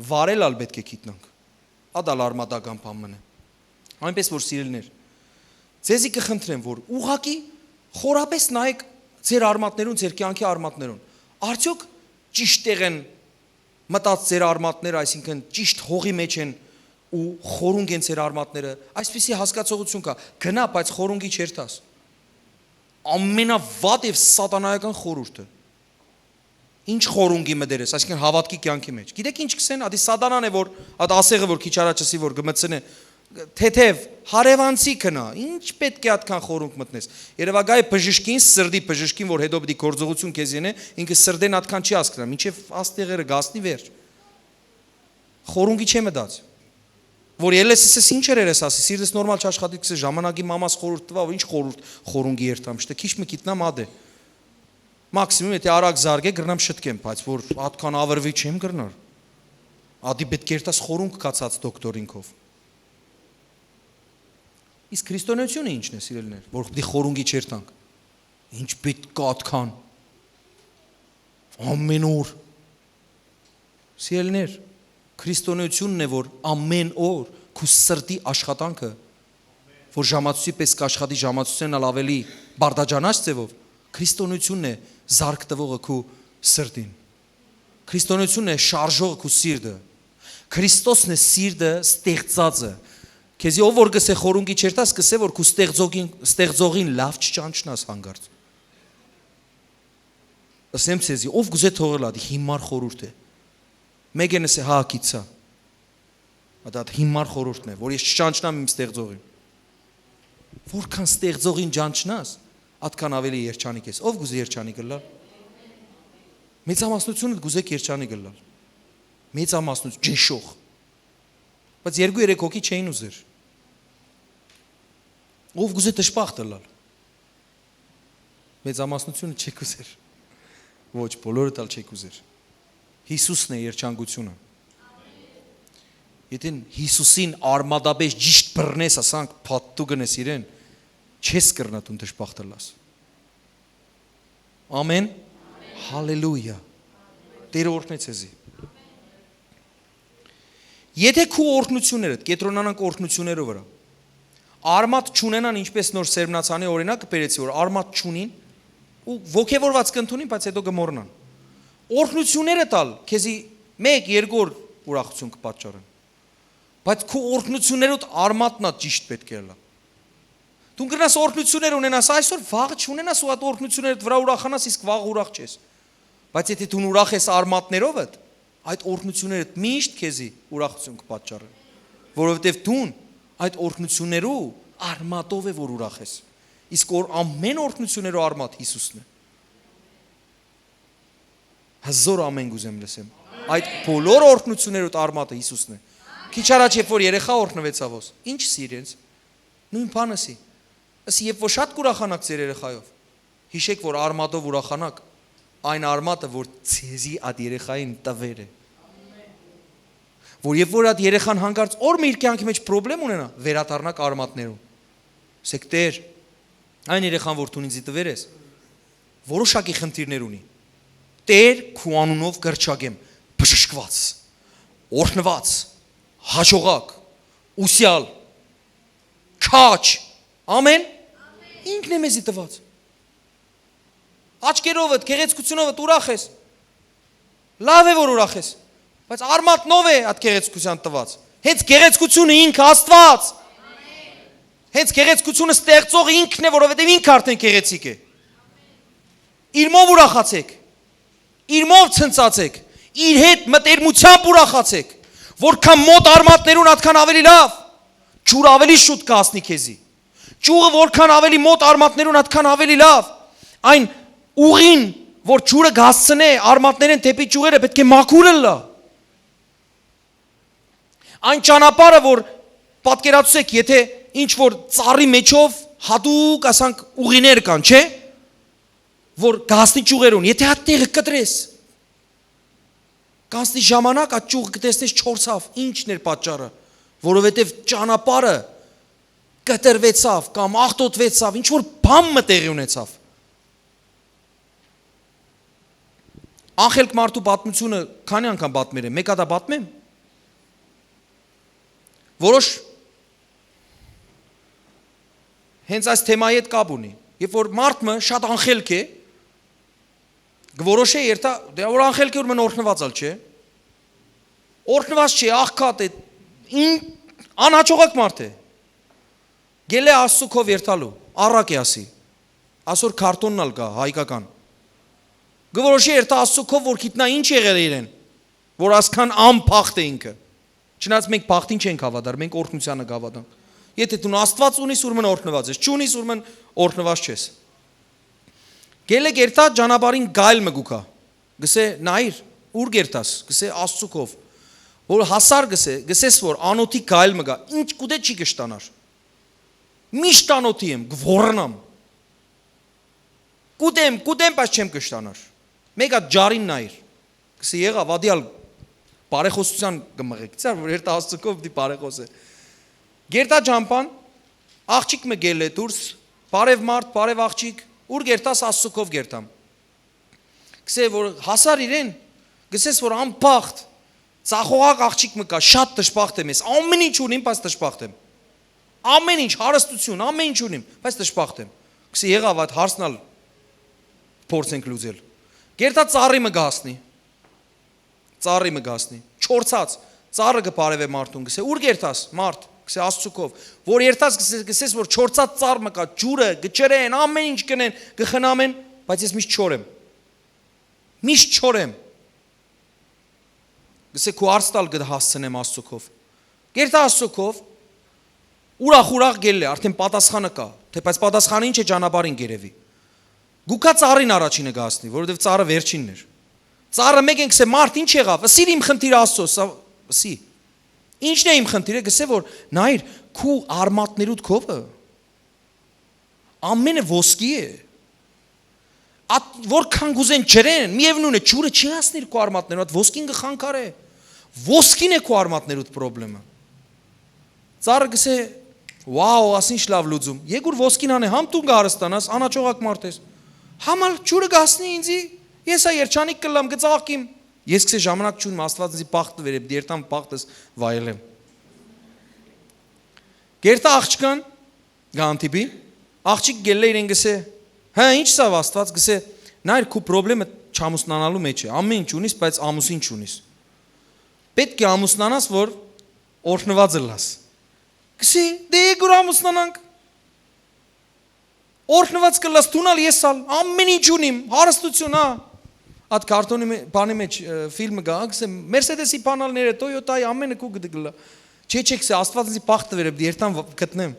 Վարել ալ պէտք է գիտնանք։ Ատալ արմատական բան մըն է։ Այնպես որ, սիրելիներ, ձեզի կը խնդրեմ, որ ուղղակի խորապես նայեք ձեր արմատներուն, ձեր կեանքի արմատներուն։ Արդյոք ճիշդ տեղ են մտած ձեր արմատները, այսինքն ճիշտ հողի մէջ են ու խորունկ են ձեր արմատները, այսպիսի հասկացողություն կայ, գնա, բայց խորունկի չերթաս։ Ամենավատ եւ սատանայական խորհուրդը։ Ինչ խորունկի մտեր ես, այսինքն հավատքի կեանքի մէջ։ Գիտեք ինչ կ'ըսեն, ատի սատանան է, որ, ատ ասեղը, որ քիչ առաջ ասի, որ կը մտցնէ, թեթեւ, հարեւանցի գնա, ինչ պէտք է ատքան խորունկ մտնես։ Երեւակայ բժշկին, սրտի բժշկին, որ հետո պիտի գործողություն քեզ ենէ, ինքը սրտեն ատքան չի հասկնա, մինչեւ աստեղերը գասնի վերջ։ Խորունկի չէ մտած։ Որ ելլես, ես ինչ էր երես ասի, սիրտս նորմալ չաշխատի, կսե ժամանակի մամաս խորհուրդ տվա, որ ինչ խորհուրդ խորունկի երթամ, շտե քիչ մը գիտնամ ադէ։ Մաքսիմում եթե արագ զարգե, գրնամ շտկեմ, բայց որ ատքան ավրվի չեմ գրնար։ Ադի պէտք է երթաս խորունկ կացած դոկտորինքով։ Իսկ քրիստոնեությունը ինչն է, սիրելիներ, որ պիտի խորունկի չերթանք։ Ինչ պէտք կա ատքան։ Ամեն օր։ Սիրելիներ, քրիստոնեությունն է, որ ամեն օր քու սրտի աշխատանքը, որ ժամացուցի պես կաշխատի ժամացուցեն ալ ավելի բարդաճանաչ ձևով, քրիստոնեությունն է զարգ տվողը քու սրտին։ Քրիստոնեությունն է շարժողը քու սիրտը։ Քրիստոսն է սիրտը ստեղծածը։ Քեզի ով որ կսե խորունկի չերթաս, կսե որ քու ստեղծողին, ստեղծողին լաւ չճանչնաս հանգարց։ Ասեմ ցեզի, ով կուզե թողել ատի հիմար խորհուրդ է։ Մեկը նսե հա գիցա։ Ատա ատ հիմար խորհուրդն է, որ ես չճանչնամ իմ ստեղծողին։ Որքան ստեղծողին ճանչնաս, ատքան ավելի երջանիկ ես։ Ով կուզե երջանիկ ըլլալ։ Մեծամասնությունը կուզեք երջանիկ ըլլալ։ Մեծամասնություն, ջեշող։ Բայց երկու երեք հոգի չէին ուզեր։ Ով կուզե դժբախտ ըլլալ։ Մեծամասնությունը չեք ուզեր։ Ոչ, բոլորդ ալ չեք ուզեր։ Յիսուսն է երջանկությունը։ Եթե Յիսուսին արմատապես ճիշտ բռնես, ասանք, փաթթու գնես իրեն, չես կրնա դուն դժբախտ ըլլաս։ Ամեն։ Հալելույա։ Տերը օրհնե ցեզի։ Եթե քու օրհնութիւններդ կեդրոնանանք օրհնութիւններու վրայ, արմատ չունենան, ինչպէս նոր սերմնացանի օրինակը բերեցի, որ արմատ չունին, ու ոգեւորուած կ'ընդունին, բայց հետո կը մոռնան։ Օրհնութիւններդ ալ քեզի մէկ, երկու օր ուրախութիւն կը պատճառեն, բայց քու օրհնութիւններուդ արմատն ալ ճիշտ պէտք է ըլլայ։ Դուն կրնաս օրհնութիւններ ունենաս այսօր, վաղը չունենաս ու այդ օրհնութիւններդ վրայ ուրախանաս, իսկ վաղը ուրախ չես։ Բայց եթե դուն ուրախ ես արմատներովդ, այդ օրհնութիւններդ միշտ քեզի ուրախութիւն կը պատճառեն, որովհետեւ դուն այդ օրհնութիւններու արմատով է որ ուրախ ես։ Իսկ որ ամեն օրհնութիւններու արմատ Յիսուսն է։ Հզոր ամէն կ'ուզեմ լսեմ։ Այդ բոլոր օրհնութիւններուդ արմատը Յիսուսն է։ Քիչ առաջ, երբ որ երեխա օրհնուեցաւ, ո՞ս, ինչ սիրենց, նոյն բանը սի։ Ըսի, երբ որ շատ կ'ուրախանաք ձեր երեխայով, յիշեք, որ արմատով ուրախանաք, այն արմատը, որ ձեզի այդ երեխային տուեր է։ Որ երբ որ այդ երեխան հանկարծ օր մը իր կեանքի մէջ պրոբլեմ ունենայ, վերադառնաք արմատներուն։ Ասեք, Տեր, այն երեխան, որ դուն ինձի տուեր ես, որոշակի խնդիրներ ունի։ Տեր, քու անունով կ'հռչակեմ, բժշկուած, օրհնուած, հաջողակ, ուսեալ, քաջ, ամէն, ինքն է մեզի տուած։ Աչքերովդ, գեղեցկութիւնովդ ուրախ ես։ Լավ է որ ուրախ ես, բայց արմատնով է այդ գեղեցկութեան տուած։ Հենց գեղեցկութիւնը ինքը Աստուած։ Հենց գեղեցկութիւնը ստեղծողը ինքն է, որովհետեւ ինքը արդեն գեղեցիկ է։ Իրմով ուրախացեք։ Իրմով ցնծացեք։ Իր հետ մտերմությամբ ուրախացեք։ Որքան մոտ արմատներուն, ատքան ավելի լավ։ Ջուրը ավելի շուտ կ'հասնի քեզի։ Ճյուղը որքան ավելի մոտ արմատներուն, ատքան ավելի լավ։ Այն ուղին, որ ջուրը կ'հասցնէ արմատներէն դէպի ճյուղերը, պէտք է մաքուր ըլլայ։ Այն ճանապարհը, որ պատկերացուցեք, եթե ինչ որ ծառի մեջով հատուկ, ասանք, ուղիներ կան, չէ՞, որ կ'հասնի ճյուղերուն, եթե այդ տեղը կտրես, կ'անցնի ժամանակ, այդ ճյուղը կտեսնես չորցաւ, ի՞նչն էր պատճառը, որովհետեւ ճանապարհը կտրուեցաւ կամ աղտոտուեցաւ, ինչ որ բան մը տեղի ունեցաւ։ Ախելք մարդու պատմությունը քանի՞ անգամ պատմել եմ, մէկ հատա պատմեմ։ Որոշ հենց այս թեմայի հետ կապ ունի։ Երբ որ մարդ մը շատ անխելք է, կ'որոշէ երթայ, դե որ անխելք է, ուրեմն օրհնուած ալ չէ։ Օրհնուած չէ, աղքատ է, ին-, անհաջողակ մարդ է։ Գելլէ Աստծու քով երթալու, առակ է ասի։ Ասոր քարտոնն ալ կայ, հայկական։ Կ'որոշէ երթայ Աստծու քով, որ գիտնայ ինչ եղեր իրեն, որ ասքան անբախտ է ինքը։ Չնայած մենք բախտին չենք հաւատար, մենք օրհնութեանը կ'հաւատանք։ Եթե դուն Աստուած ունիս, ուրեմն օրհնուած ես, չունիս, ուրեմն օրհնուած չես։ Գելլէ գերթայ ճանապարհին գայլ մը կու գայ։ Գսէ, Նայիր, ո՞ւր գերթաս, գսէ, Աստծու քով։ Որ հասար, գսէ, գսես որ անօթի գայլ մը կայ, ինչ կ'ուտէ չի կշտանար։ Միշտ անօթի եմ, կ'ոռնամ։ Կ'ուտեմ, կ'ուտեմ, բայց չեմ կշտանար։ Մէկ հատ ջարին նայիր։ Գսէ, եղաւ, ատի ալ բարեխոսութեան կը մղեք, ծեր որ երթայ Աստծու քով պիտի բարեխոսէ։ Գերթայ ճամբան, աղջիկ մը գելլէ դուրս, բարեւ մարդ, բարեւ աղջիկ, ո՞ւր գերթաս, Աստծու քով գերթամ։ Գսէ որ հասար իրեն, գսես որ անբախտ, ծախողակ աղջիկ մը կայ, շատ դժբախտ եմ ես, ամեն ինչ ունիմ, բայց դժբախտ եմ։ Ամեն ինչ, հարստություն, ամեն ինչ ունիմ, բայց դժբախտ եմ։ Գսէ, եղաւ, այդ հարցն ալ փորձենք լուծել։ Գերթայ ծառի մը կ'հասնի, ծառի մը կ'հասնի, չորցած, ծառը կը բարեւէ մարդուն, գսէ, ո՞ւր գերթաս, մարդ, գսէ, Աստծու քով, որ երթաս, գսես, գսես որ չորցած ծառ մը կայ, ջուրը, կը ջրեն, ամեն ինչ կ'ընեն, կը խնամեն, բայց ես միշտ չոր եմ, միշտ չոր եմ։ Գսէ, քու հարցդ ալ կը հասցնեմ Աստծու քով։ Գերթայ Աստծու քով, ուրախ-ուրախ գելլէ, արդեն պատասխանը կայ, թէ բայց պատասխանը ինչ է ճանապարհին կ'երեւի։ Գուքա ծառին առաջինը կ'հասնի, որովհետեւ ծառը վերջինն էր։ Ծառը մէկէն գսէ, մարդ, ինչ եղաւ, ըսիր իմ խնդիրը Աստծու, սա, ըսի։ Ինչն է իմ խնդիրը, գսէ որ, նայիր, քու արմատներուդ քովը, ամէնը ոսկի է։ Ատ, որքան կ'ուզեն ջրեն, միեւնույն է, ջուրը չի հասնիր քու արմատներուն, ատ ոսկին կը խանգարէ։ Ոսկին է քու արմատներուդ պրոբլեմը։ Ծառը գսէ, «Վաու, աս ինչ լաւ լուծում։ Եկուր ոսկին հանէ, համ դուն կը հարստանաս, անաճողակ մարդ ես։ Համ ալ ջուրը կ'հասնի ինձի, ես ա երջանիկ կ'ըլլամ, կը ծաղկիմ։ Ես կսե ժամանակ չունեմ, Աստուած ինձի բախտը վերէ, պիտի երթամ բախտս վայելեմ։ Կերթա աղջկան, կը հանդիպի, աղջիկ գելլէ իրեն կսե, հա, ի՞նչ սա Աստուած, կսե, նայր, քու պրոբլեմը չամուսնանալու մեջ է, ամեն ինչ ունիս, բայց ամուսին չունիս։ Պէտք է ամուսնանաս, որ օրհնուած ըլլաս։ Կսի, դե եկուր ամուսնանանք։ Օրհնուած կլաս, դուն ալ, ես ալ, ամեն ինչ ունիմ, հարստություն, հա։ Այդ քարտոնի մէ-, բանի մեջ, ը, ֆիլմը կայ, կսե, Մերսեդեսի բանալները, Տոյոտայի, ամենը քու գտի կլա։ Չէ, չէ, կսե, Աստուած ինձի բախտը վերէ, պիտի երթամ, կտրեմ։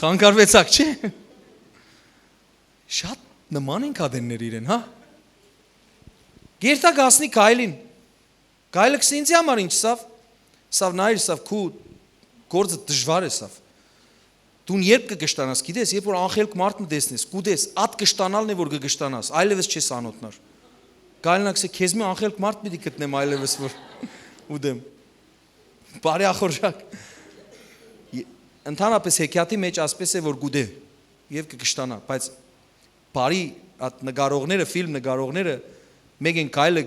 Խանգարուեցաք, չէ՞։ Շատ նման ենք ատեններ իրեն, հա։ Կերթա կ'հասնի Քայլին։ Քայլը կսե, ինձի համար ի՞նչ սաւ։ Սաւ նայր, սաւ քու գործը դժուար է, սաւ։ Դուն երբ կը կշտանաս, գիտես, երբ որ անխելք մարդ մը տեսնես, կ'ուտես, ատ կշտանալն է, որ կը կշտանաս, այլեւս չես անօթնար։ Քայլնա կսե, քեզմէ անխելք մարդ պիտի գտնեմ այլեւս, որ ուտեմ։ Բարի ախորժակ։ Ե-, ընդհանրապես հեքիաթի մեջ ասպէս է, որ կ'ուտէ եւ կը կշտանայ, բայց բարի, այդ նկարողները, ֆիլմ նկարողները, մէկ են Քայլը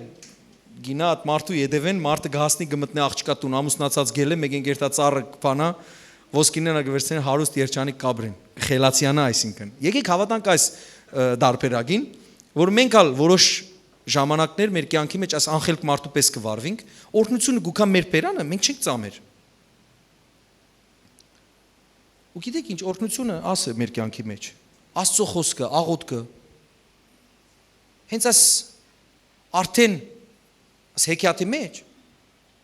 գնայ այդ մարդու ետեւէն, մարդը կը հասնի, կը մտնէ աղջկա տուն, ամուսնացած գելլէ, մէկ են կերթայ ծառը կը բանայ, ոսկինենա կը վերցնեն, հարուստ երջանիկ կ'ապրեն, կը խելացիանայ, այսինքն։ Եկեք հաւատանք այս, ը, տարբերակին, որ մենք ալ որոշ ժամանակներ մեր կեանքի մեջ այս անխելք մարդու պէս կը վարուինք, օրհնությունը կու գայ մեր բերանը, մենք չենք ծամեր։ Ու գիտեք ինչ, օրհնությունը ասը մեր կեանքի մեջ, Աստծո խօսքը, աղօթքը, հենց այս արդեն այս հեքիաթի մեջ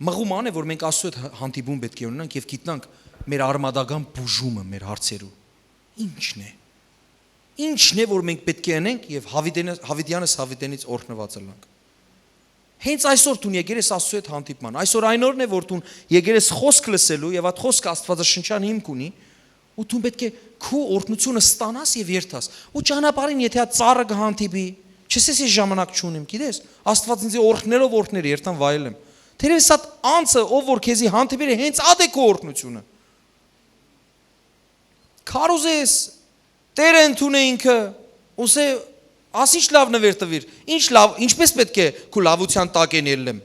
մղում ան է, որ մենք Աստծո հետ հա-, հանդիպում պէտք է ունենանք եւ գիտնանք մեր արմատական բուժումը մեր հարցերու։ Ի՞նչն է։ Ի՞նչն է, որ մենք պէտք է ընենք եւ Յաւիտենը-, Յաւիտեանս Յաւիտենից օրհնուած ըլլանք։ Հենց այսօր դուն եկեր ես Աստծո հետ հանդիպման։ Այսօր այն օրն է, որ դուն եկեր ես խօսք լսելու եւ այդ խօսքը Աստուածաշնչեան հիմք ունի, ու դուն պէտք է քու օրհնությունը ստանաս եւ երթաս։ Ու ճանապարհին, եթե այդ ծառը կը հանդիպի, չես ես, ես ժամանակ չունիմ, գիտես, Աստուած ինձի օրհնելով օրհներ, երթամ վայելեմ։ Թերևս այդ անձը, ով որ քեզի հանդիպեր է, հենց ատ է քու օրհնությունը։ Քարոզես, Տերը ընդունէ ինքը, ուսե, ասի ինչ լաւ նվեր տուիր, ինչ լաւ, ինչպես պէտք է քու լաւութեան տակ են ելլեմ։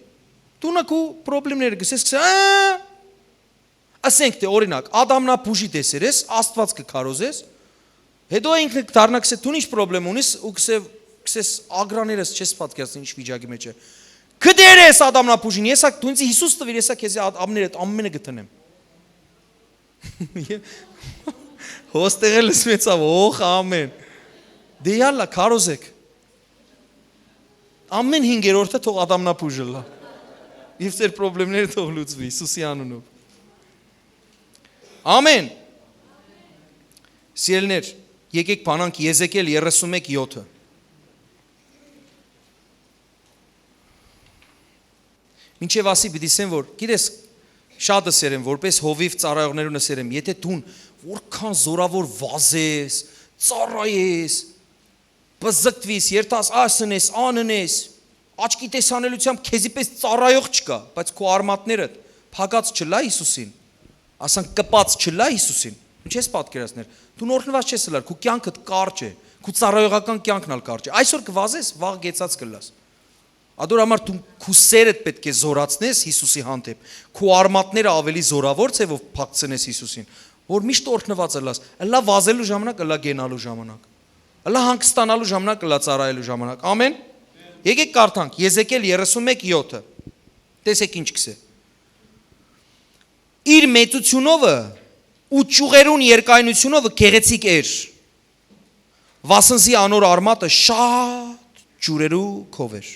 Դու նա քու պրոբլեմները գսես, գսե, ա, ասենք թէ, օրինակ, Ադամնա բուժի տեսեր ես, Աստուած կը քարոզես, հետո ինքն կդառնա, գսե, դու ինչ պրոբլեմ ունիս, ու գսե, գսես, ագրաներս չես պատկերացնի ինչ վիճակի մեջ է։ Կդեր ես Ադամնա բուժին, եսա, դու ինձ Յիսուս տվիր, եսա քեզի ատ-, ամներդ ամենը կդնեմ։ Հոստեղը լսվեցաւ, օխ, ամեն։ Դե յալլա, քարոզեք։ Ամեն հինգերորդը թող Ադամնա բուժ ըլլա։ Եւ ձեր պրոբլեմները թող լուծվի Յիսուսի անունով։ Ամեն։ Սիրելիներ, եկեք բանանք Եզեկիել երեսուն մէկ յոթը։ Մինչեւ ասի պիտի ասեմ, որ, գիտես, շատ ըսեր եմ, որպես հովիվ ծառայողներուն ըսեր եմ, եթե դուն որքան զորավոր վազես, ծառայես, պզկտվիս, երթաս, ասնես, աննես, աչքի տեսանելիությամբ քեզի պես ծառայող չկա, բայց քու արմատներդ փակած չլա Յիսուսին, ասանք կպած չլա Յիսուսին, ինչ ես պատկերացներ, դու օրհնված չես ըլլար, քու կյանքդ կարճ է, քու ծառայողական կյանքն ալ կարճ է, այսօր կվազես, վաղ գեցած կլաս։ Ադոր համար դու քու սերդ պէտք է զորացնես Յիսուսի հանդէպ, քու արմատները ավելի զորավոր ձեւով փակցնես Յիսուսին, որ միշտ օրհնված ըլլաս, ըլլա վազելու ժամանակ, ըլլա գենալու ժամանակ, ըլլա հանգստանալու ժամանակ, ըլլա ծառայելու ժամանակ։ Ամեն։ Եկեք կարդանք Եզեկիել երեսուն մէկ յոթը։ Տեսեք ինչ կսե։ Իր մեծությունովը ու ճյուղերուն երկայնությունովը գեղեցիկ էր։ Վասնզի անոր արմատը շատ ջուրերու քով էր։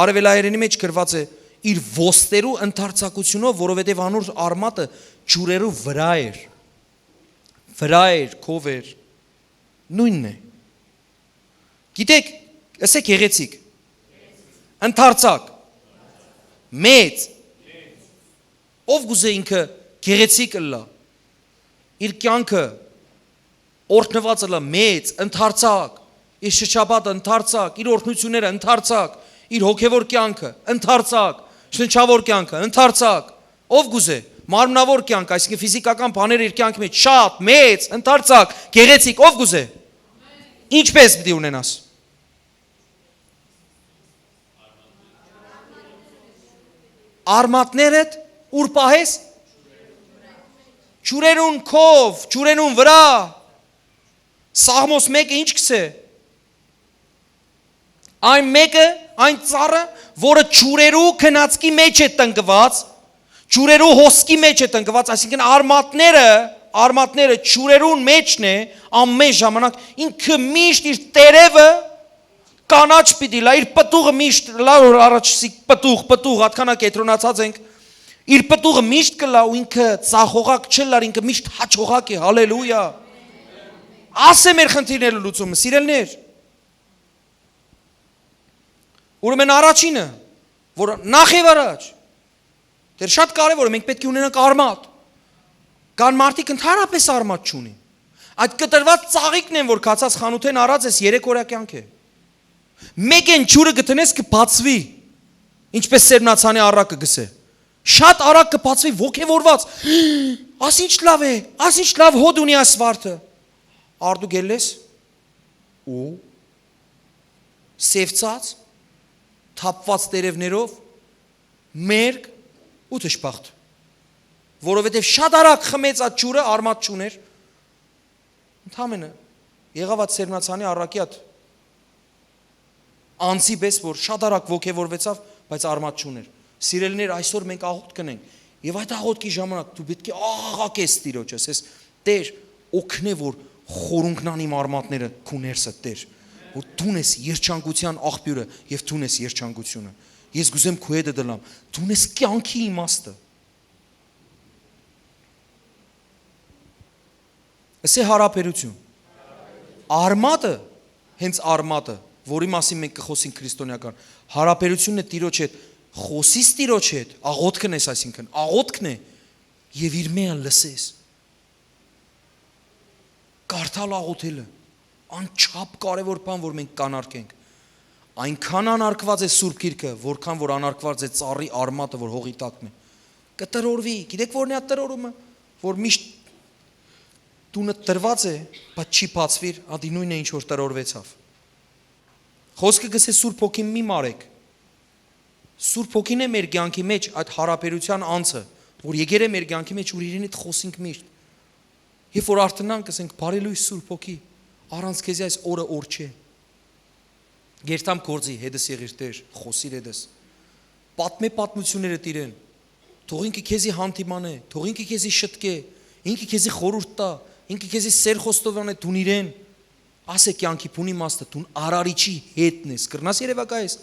Արևելահայերենի մեջ գրված է իր ոստերու ընդարձակությունով, որովհետև անոր արմատը ջուրերու վրա էր։ Վրա էր, քով էր, նույնն է։ Գիտեք, ըսե գեղեցիկ, ընդարձակ, մեծ, ով կուզէ ինքը գեղեցիկ ըլլայ, իր կյանքը օրհնված ըլլայ, մեծ, ընդարձակ, իր շրջապատը ընդարձակ, իր օրհնությունները ընդարձակ, իր հոգևոր կյանքը ընդարձակ, շնչավոր կյանքը ընդարձակ, ով կուզէ, մարմնավոր կյանք, այսինքն ֆիզիկական բաները իր կյանքի մեջ շատ, մեծ, ընդարձակ, գեղեցիկ, ով կուզէ, ինչպես պիտի ունենաս։ Արմատներդ ո՞ւր պահես։ Ջուրերուն քով, ջուրերուն վրա։ Սաղմոս մէկը ի՞նչ կ'ըսէ։ Այն մէկը, այն ծառը, որը ջուրերու քնածքի մէջ է տնկուած, ջուրերու հոսքի մէջ է տնկուած, այսինքն արմատները, արմատները ջուրերուն մէջն է, ամեն ժամանակ ինքը միշտ իր տերևը կանաչ պիտի լայ, իր պտուղը միշտ լայ, որ առաջ սիկ պտուղ, պտուղ, ատքանա կեդրոնացած ենք, իր պտուղը միշտ կը լայ ու ինքը ծախողակ չլար, ինքը միշտ հաճողակ է, հալելույա։ Ասե մեր խնդիրները լուծումը, սիրելներ։ Ուրեմն առաջինը, որ նախ եւ առաջ, դեռ շատ կարեւոր է, մենք պէտք է ունենանք արմատ։ Կան մարդիկ ընդհանրապես արմատ չունին։ Այդ կտրուած ծաղիկն են, որ քացած խանութեն առած ես, երեք օրյա կյանք է։ Մեկեն ջուրը կդնես, կը բացուի, ինչպես Սերմնացանի առակը կ'ըսէ։ Շատ արագ կը բացուի, ոգեւորված։ Աս ինչ լաւ է, աս ինչ լաւ հոտ ունի այս վարդը։ Արդու գելլես ու սևցած, թափված տերևներով, մերկ ու դժբախտ, որովհետեւ շատ արագ խմեց այդ ջուրը, արմատ չուներ։ Ընդամենը եղաւ այդ Սերմնացանի առակի այդ անձի պես, որ շատ արագ ոգևորվեցաւ, բայց արմատ չուներ։ Սիրելիներ, այսօր մենք աղոթք կ'ընենք, եւ այդ աղոթքի ժամանակ դու պէտք է աղաղակես Տիրոջը, ասես, «Տեր, օգնէ, որ խորունկնան իմ արմատները քու ներսդ, Տեր, որ դուն ես երջանկութեան աղբիւրը եւ դուն ես երջանկութիւնը։ Ես կ'ուզեմ քու հետդ ըլլամ, դուն ես կեանքի իմաստը»։ Ասե հարաբերություն։ Արմատը, հենց արմատը, որի մասին մենք կը խոսենք քրիստոնեական, հարաբերությունն է Տիրոջ հետ, խօսիս Տիրոջ հետ, աղոթքն ես, այսինքն, աղոթքն է, եւ իր մէյը լսես։ Կարդալ աղոթելը, անչափ կարեւոր բան, որ մենք կանարգենք։ Այնքան անարգուած է Սուրբ Գիրքը, որքան որ անարգուած է ծառի արմատը, որ հողի տակն է։ Կը տրորվի, գիտեք որն է այդ տրորումը, որ միշտ տունը տրված է, բայց չի բացվիր, ադի նույնն է, ինչ որ տրորվեցաւ։ Խոսքը կ'ըսէ Սուրբ Հոգին մի մարեք։ Սուրբ Հոգին է մեր կյանքի մեջ այդ հարաբերության անձը, որ եկեր է մեր կյանքի մեջ, որ իրեն հետ խօսենք միշտ։ Երբ որ արթնանք, կ'ըսենք, «Բարի լոյս Սուրբ Հոգի, առանց քեզի այս օրը օր չէ»։ Կերտամ գործի, հետս եղիր Տեր, խօսիր հետս։ Պատմէ պատմութիւններդ իրեն։ Թող ինքը քեզի հանդիմանէ, թող ինքը քեզի շտկէ, ինքը քեզի խորհուրդ տայ, ինքը քեզի սեր խոստովանէ, դուն իրեն։ Ասե կեանքի բուն իմաստը, դուն արարիչի հետն ես, կրնաս երեւակայես,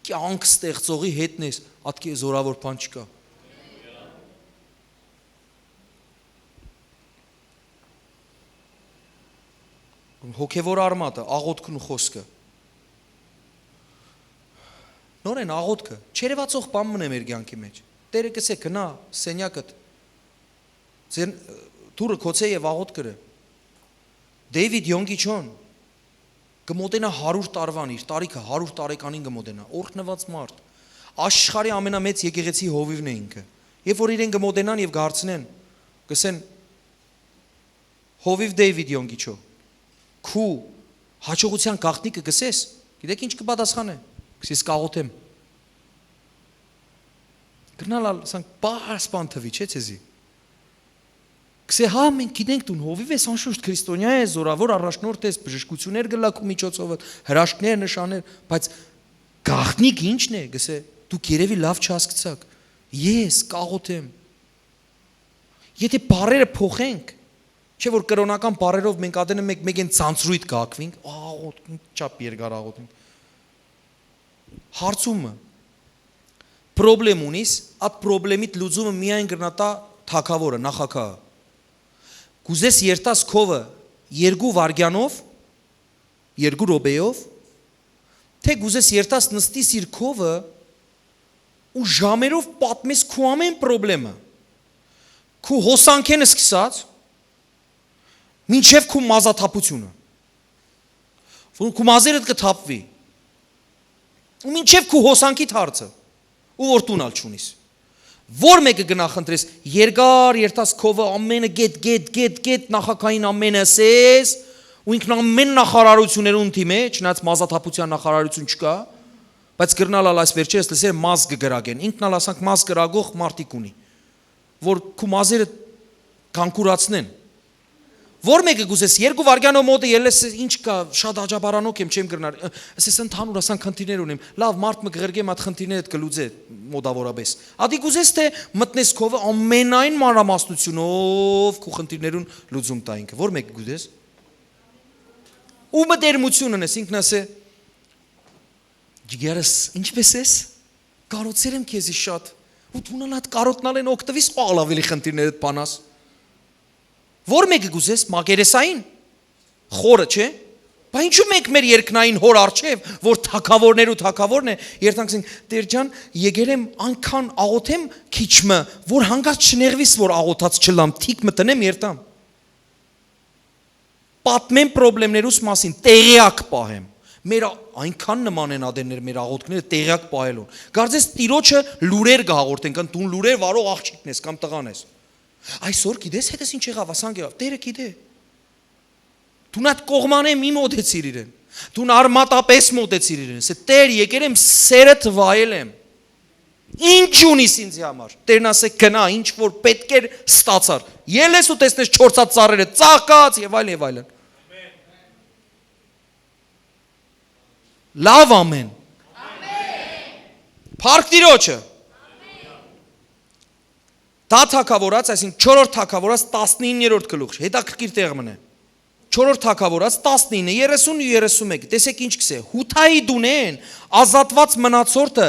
կեանք ստեղծողի հետն ես, ատկէ զորավոր բան չկայ։ Հոգեվոր արմատը, աղոթքն ու խոսքը։ Նորեն աղոթքը, չերևացող բան մնե մեր կեանքի մեջ։ Տերը կ'ըսէ, «Գնա, սենյակդ, ձեր դուռը գոցէ եւ աղոթք կրէ»։ Դեյվիդ Յոնգի Չոն կը մոտենայ հարիւր տարուան, իր տարիքը հարիւր տարեկանին կը մոտենայ, օրհնուած մարդ, աշխարհի ամենամեծ եկեղեցի հովիւն է ինքը։ Երբ որ իրեն կը մոտենան եւ կը հարցնեն, կ'ըսեն, «Հովիւ Դեյվիդ Յոնգի Չո, քու յաջողութեան գաղտնիքը կ'ըսես»։ Գիտեք ինչ կը պատասխանէ։ Կ'ըսի, «Ես կ'աղոթեմ»։ Կրնալ ալ, ասենք, պարզ բան թուի, չէ՞ ձեզի։ Կ'ըսէ, «Հա, մենք գիտենք դուն հովիւ ես, անշուշտ քրիստոնեայ ես, զորավոր առաջնորդ ես, բժշկություններ կ'ըլլայ քու միջոցովդ, հրաշքներ, նշաններ, բայց գաղտնիքը ի՞նչն է»։ Կ'ըսէ, «Դուք երեւի լաւ չհասկցաք։ Ես կ'աղոթեմ»։ Եթե բառերը փոխենք, չէ՞ որ կրօնական բառերով մենք ատենը մեկ-մեկեն ցանցրույթ կ'ակվենք, աղոթ, ինչ չափ երկար աղոթենք։ Հարցումը, պրոբլեմ ունիս, այդ պրոբլեմիդ լուծումը միայն կրնա տայ թագավորը, նախագահը։ Կուզես երթաս քովը երկու վայրկյանով, երկու րոպեով, թէ կուզես երթաս նստիս իր քովը ու ժամերով պատմես քու ամեն պրոբլեմը, քու հոսանքէն սկսած, մինչեւ քու մազաթափությունը, որ քու մազերդ կը թափվի, ու մինչեւ քու հոսանքիդ հարցը, ու որ տուն ալ չունիս։ Որ մէկը կը նախընտրես, երկար երթաս քովը, ամենը գետ, գետ, գետ, գետ, նախագահին ամենը ասես, ու ինքն ամեն նախարարություններուն թիմէ, չնայած մազաթափության նախարարություն չկայ, Բայց կրնալ ալ այս վերջերս լսեր մազ կը կրակեն։ Ինքն ալ ասանք մազ կրակող մարդիկ ունի, որ քու մազերը կանկուրացնեն։ Ո՞ր մէկը կ'ուզես, երկու վայրկեանով մօտը ելլես, ինչ կա, շատ աջաբարանոք եմ, չեմ կրնար, ը, ասես ընդհանուր ասանք խնդիրներ ունեմ, լավ, մարդ մը կղրկեմ, այդ խնդիրներդ կը լուծէ մոտավորապես։ Ատի կ'ուզես, թէ մտնես քովը, ամենայն մանրամասնությունով քու խնդիրներուն լուծում տայ ինքը, ո՞ր մէկը կ'ուզես։ Ու մտերմություն ունես, ինքն ասէ, «Ջիգերս, ինչպե՞ս ես։ Կարոցեր եմ քեզի շատ։ Ու դու նան այդ կարոտնալեն օգտվիս, ո՞ալ ավելի խնդիրներդ բանաս։ Ո՞ր մէկը կ'ուզես, մակերեսային, խորը, չէ՞։ Բա ինչու մենք մեր երկնային հոր առջեւ, որ թագաւորներու թագաւորն է, երթանք ասենք, "Տեր ջան, եկել եմ, այնքան աղոթեմ քիչ մը, որ հանկարծ չնեղվիս, որ աղոթած չլամ, թիք մը տնեմ, երթամ"։ Պատմեմ պրոբլեմներուս մասին, տեղեակ պահեմ։ Մեր ա-, այնքան նման են ատեններ մեր աղոթքները, տեղեակ պահելուն։ Կարծես Տիրոջը լուրեր կը հաղորդեն, կամ դուն լուրեր վարող աղջիկն ես, կամ տղան ես։ Այսօր գիտես հետս ինչ եղավ, ասանք եղավ, Տերը գիտէ։ Դուն այդ կողմանէ մի մոտեցիր իրեն։ Դուն արմատապես մոտեցիր իրեն։ Ասե, "Տեր, եկել եմ, սերդ վայել եմ։ Ինչ ունիս ինձի համար"։ Տերն ասե, "Գնա, ինչ որ պետք էր, ստացար"։ Ելես ու տեսնես չորցած ծառերը, ծաղկած եւ այլն, եւ այլն։ Լավ ամեն։ Փառք Տիրոջը։ Դա թագավորած, այսինքն չորրորդ թագավորած, տասնիններորդ գլուխ, հետաքրքիր տեղ մնե։ Չորրորդ թագավորած, տասնինը, երեսուն ու երեսուն մէկ։ Տեսեք ինչ կսե։ Հութայի դունեն ազատված մնացորդը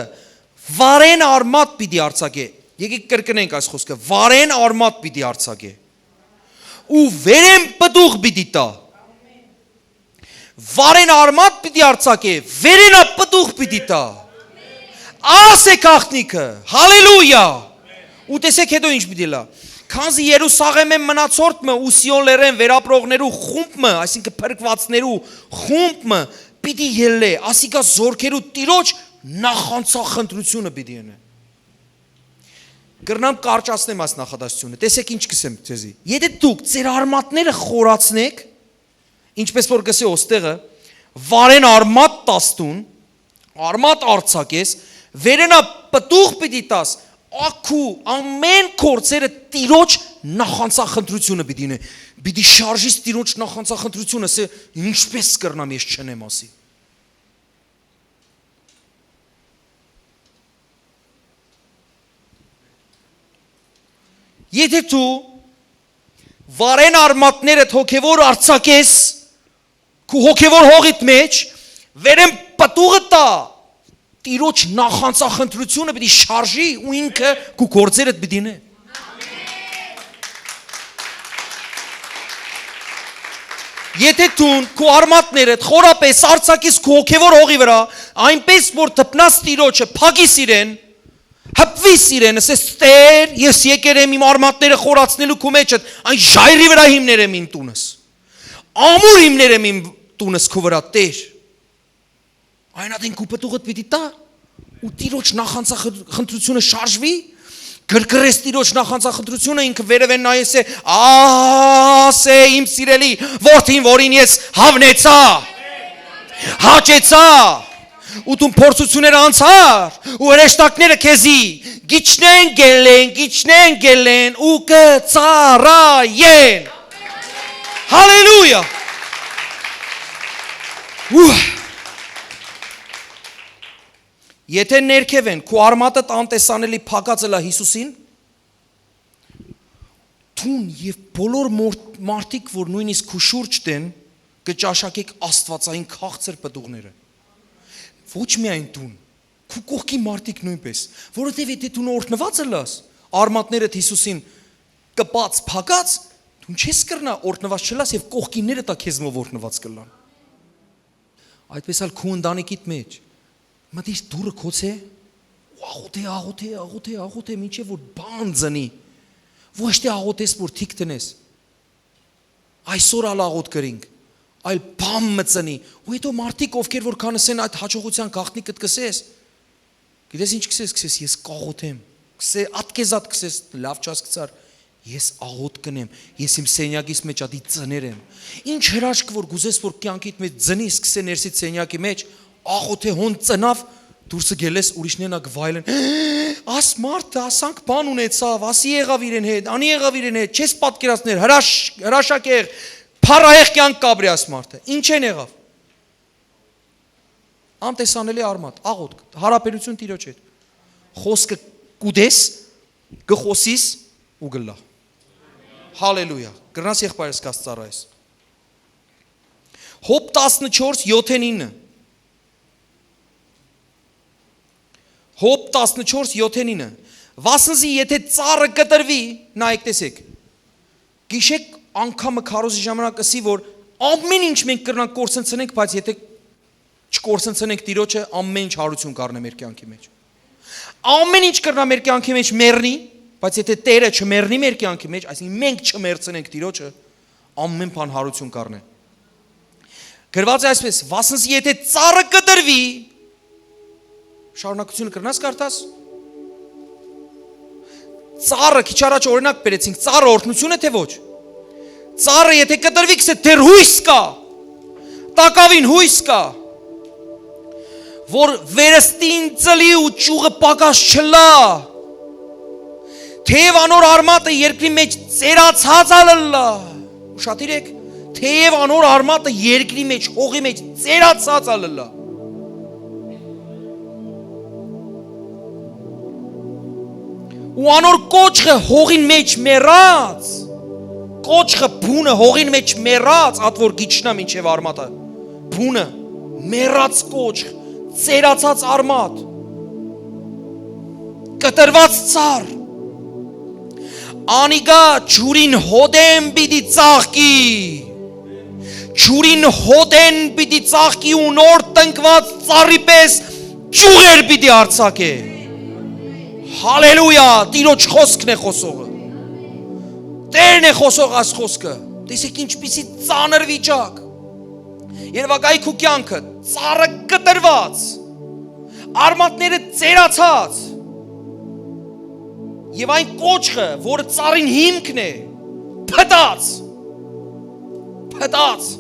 վարեն արմատ պիտի արձակէ։ Եկեք կրկնենք այս խոսքը։ Վարեն արմատ պիտի արձակէ։ Ու վերեն պտուղ պիտի տայ։ Վարեն արմատ պիտի արձակէ, վերենա պտուղ պիտի տայ։ Աս է գաղտնիքը, հալելույա։ Ու տեսեք հետո ինչ պիտի լա։ Քանզի Երուսաղէմէն մնացորդ մը ու Սիոն լերէն վերապրողներու խումբ մը, այսինքն փրկվածներու խումբ մը պիտի ելլէ, ասիկա զորքերու Տիրոջ նախանցախնդրությունը պիտի ընէ։ Կրնամ կարճացնեմ այս նախադասությունը, տեսեք ինչ կսեմ ձեզի։ Եթե դուք ձեր արմատները խորացնեք, ինչպես որ կսե ոստեղը, վարեն արմատ տաս դուն, արմատ արձակես, վերենա պտուղ պիտի տաս, ակու ամեն գործերը Տիրոջ նախանցախնդրությունը պիտի ինե, պիտի շարժիս Տիրոջ նախանցախնդրությունը, ասե, "Ինչպես կրնամ ես չնեմ", ասի։ Եթե դու վարեն արմատներդ հոգեվոր արձակես, քու հոգեվոր հողիդ մեջ, վերեն պտուղը տա, Տիրոջ նախանցախնդրությունը պիտի շարժի ու ինքը քու գործերդ պիտի ինե։ Եթե դուն քու արմատներդ խորապես արձակես քու հոգեվոր հողի վրա, այնպես որ դպնաս Տիրոջը, փակիս իրեն, հպվիս իրեն, ասես, "Տեր, ես եկել եմ իմ արմատները խորացնելու քու մեջդ, այն ժայռի վրա հիմներ եմ իմ տունս։ Ամուր հիմներ եմ իմ տունս քու վրա, Տեր"։ Այն ատեն քու պտուղդ պիտի տա, ու Տիրոջ նախանցախնդրությունը շարժվի, կրկրես Տիրոջ նախանցախնդրությունը, ինքը վերևէն նայես է, "Ասե, իմ սիրելի որդին, որին ես հավնեցա, հաճեցա, ու դու փորձություններ անցար, ու հրեշտակները քեզի գիչնեն գելեն, գիչնեն գելեն ու կը ծառայեն"։ Հալելույա։ Ու եթե ներքևեն քու արմատդ անտեսանելի փակած ըլլայ Յիսուսին, դուն եւ բոլոր մոր-, մարդիկ, որ նույնիսկ քու շուրջ դեն, կը ճաշակեք աստվածային քաղցր պտուղները։ Ոչ միայն դուն, քու կողքի մարդիկ նույնպես, որովհետեւ եթե դուն օրհնված ըլլաս, արմատներդ Յիսուսին կպած, փակած, դուն չես կրնա օրհնված չլաս եւ կողքինները տա քեզմով օրհնված կլան։ Այդպես ալ քու ընտանիքիդ մեջ մտիր դուռը գոցե ու աղոթե, աղոթե, աղոթե, աղոթե, մինչեւ որ բան ծնի։ Ոչ թե աղոթես, որ թիք տնես։ Այսօր ալ աղոթ կրինք, այլ բան մը ծնի։ Ու հետո մարդիկ, ովքեր որ կանսեն այդ հաջողության գաղտնիքը, կսես, գիտես ինչ կսես, կսես, "Ես կաղոթեմ"։ Կսե, ատկեզատ կսես, "Լավ չաս կցար, ես աղոթ կնեմ, ես իմ սենյակիս մեջ ատի ծներ եմ"։ Ինչ հրաշք որ կուզես, որ կյանքիդ մեջ ծնի, սկսե ներսի սենյակի մեջ, աղոթե, հոն ծնավ, Դուրսը գելես, ուրիշներն ալ կը վայելեն. «Աս մարդը, ասանք բան ունեցաւ, ասի եղաւ իրեն հետ, անի եղաւ իրեն հետ, չես պատկերացներ, հրաշ-, հրաշագեղ, փառահեղ կեանք կ'ապրի այս մարդը»։ Ինչ են եղաւ։ Անտեսանելի արմատ, աղոթք, յարաբերութիւն Տիրոջ հետ։ Խօսքը կ'ուտես, կը խօսիս ու կ'ըլլայ։ Հալելույա։ Կրնաս, եղբայրս, կ'աս ծառայես։ Հոբ տասնչորս, յոթ ինը։ Հոբ տասնչորս, յոթ ինը։ Վասնզի եթէ ծառը կտրուի, նայեք, տեսեք, գիշեք անգամը քարոզի ժամանակ ըսի, որ ամեն ինչ մենք կրնանք կորսնցնենք, բայց եթէ չկորսնցնենք Տիրոջը, ամեն ինչ յարութիւն կ'առնէ մեր կեանքի մեջ։ Ամեն ինչ կրնայ մեր կեանքի մեջ մեռնի, բայց եթէ Տերը չմեռնի մեր կեանքի մեջ, այսինքն մենք չմեռցնենք Տիրոջը, ամեն բան յարութիւն կ'առնէ։ Գրուած է այսպէս. «Վասնզի եթէ ծառը կտրուի», շարունակութիւնը կրնաս կարդաս։ Ծառը, քիչ առաջ օրինակ բերեցինք, ծառը օրհնութիւն է, թէ ոչ։ Ծառը եթէ կտրուի, կ'ըսէ, դեռ յոյս կայ, տակաւին յոյս կայ, որ վերստին ծլի ու ճիւղը պակաս չըլլայ, թէեւ անոր արմատը երկրի մէջ ծերացած ալ ըլլայ։ Ուշադիր եք, թէեւ անոր արմատը երկրի մէջ, հողի մէջ ծերացած ալ ըլլայ։ Ու անոր կոճղը հողին մէջ մեռած, կոճղը, բունը հողին մէջ մեռած, ատ որ կ'իջնայ մինչեւ արմատը, բունը, մեռած կոճղ, ծերացած արմատ, կտրուած ծառ, անիկա ջուրին հոտէն պիտի ծաղկի, ջուրին հոտէն պիտի ծաղկի ու նոր տնկուած ծառի պէս ճիւղեր պիտի արձակէ։ Հալելույա, Տիրոջ խօսքն է խօսողը։ Տերն է խօսող այս խօսքը։ Տեսեք ինչպիսի ծանր վիճակ։ Երեւակայի քու կեանքը, ծառը կտրուած, արմատները ծերացած, եւ այն կոճղը, որը ծառին հիմքն է, փտած, փտած,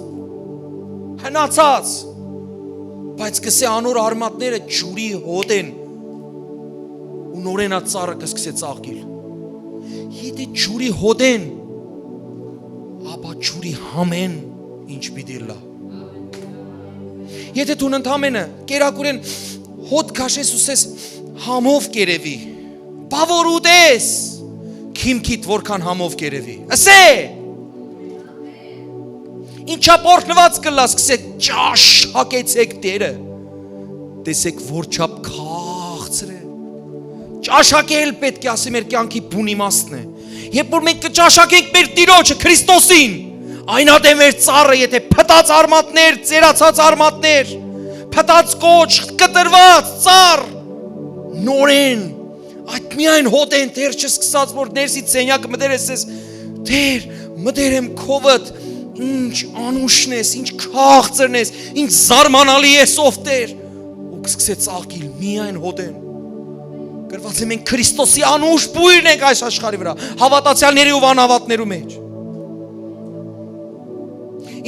հնացած, բայց կ'ըսէ անոր արմատները ջուրի հոտէն, ու նորէն այդ ծառը կը սկսէ ծաղկիլ։ Եթէ ջուրի հոտէն, ապա ջուրի համէն ինչ պիտի ըլլայ։ Եթէ դուն ընդամենը կերակուրէն հոտ քաշես ու սես համով կ'երեւի, բա որ ուտես, քիմքիդ որքան համով կ'երեւի։ Ըսէ, ինչա՞բ օրհնուած կ'ըլլաս, կ'ըսէ, ճաշակեցէք Տերը, տեսեք որչափ քաղցր է։ Ճաշակել պէտք է, ասի, մեր կեանքի բուն իմաստն է։ Երբ որ մենք կը ճաշակենք մեր Տիրոջը, Քրիստոսին, այն ատեն մեր ծառը, եթէ փտած արմատներ, ծերացած արմատներ, փտած կոճ, կտրուած ծառ, նորէն, այդ միայն հոտէն դեռ չսկսած, որ ներսի սենյակը մտեր ես, ես, «Տեր, մտեր եմ քովդ, ինչ անուշն ես, ինչ քաղցրն ես, ինչ զարմանալի ես, ով Տեր»։ Ու կսկսեց աղկիլ միայն հոտէն։ Գրված է, մենք Քրիստոսի անուշ բոյրն ենք այս աշխարհի վրա, հաւատացյալների ու անհաւատներու մեջ։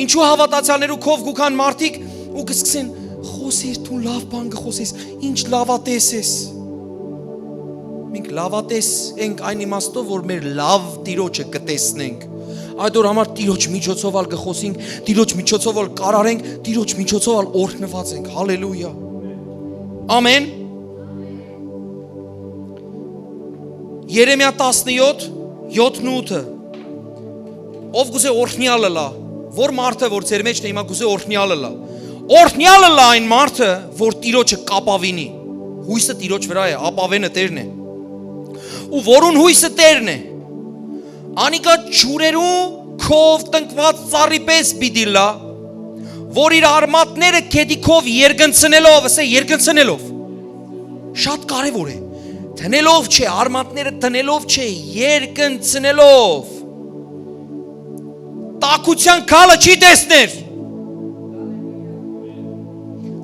Ինչու՞ հաւատացյալներու քով կու գան մարդիկ ու կսկսեն, «Խօսիր, դու լաւ բան կը խօսես, ինչ լաւատես ես»։ Մենք լաւատես ենք այն իմաստով, որ մեր լաւ Տիրոջը կը տեսնենք։ Այդ օր համար Տիրոջ միջոցով ալ կը խօսենք, Տիրոջ միջոցով ալ կարարենք, Տիրոջ միջոցով ալ օրհնուած ենք։ Հալելույա։ Ամեն։ Երեմիա տասնյոթ, յոթն ու ութը։ Ով կուզէ օրհնեալ ըլլայ, որ մարդը, որ ձեր մէջն է հիմա, կուզէ օրհնեալ ըլլայ, օրհնեալ ըլլայ այն մարդը, որ Տիրոջը կ'ապաւինի։ Յոյսը Տիրոջ վրայ է, ապաւենը Տերն է։ Ու որուն յոյսը Տերն է, անիկա ջուրերու քով տնկուած ծառի պէս պիտի լա, որ իր արմատները գետի քով երկնցնելով, ասէ, երկնցնելով, շատ կարեւոր է, դնելով չէ, արմատները դնելով չէ, երկնցնելով, տաքության քալը չի տեսներ,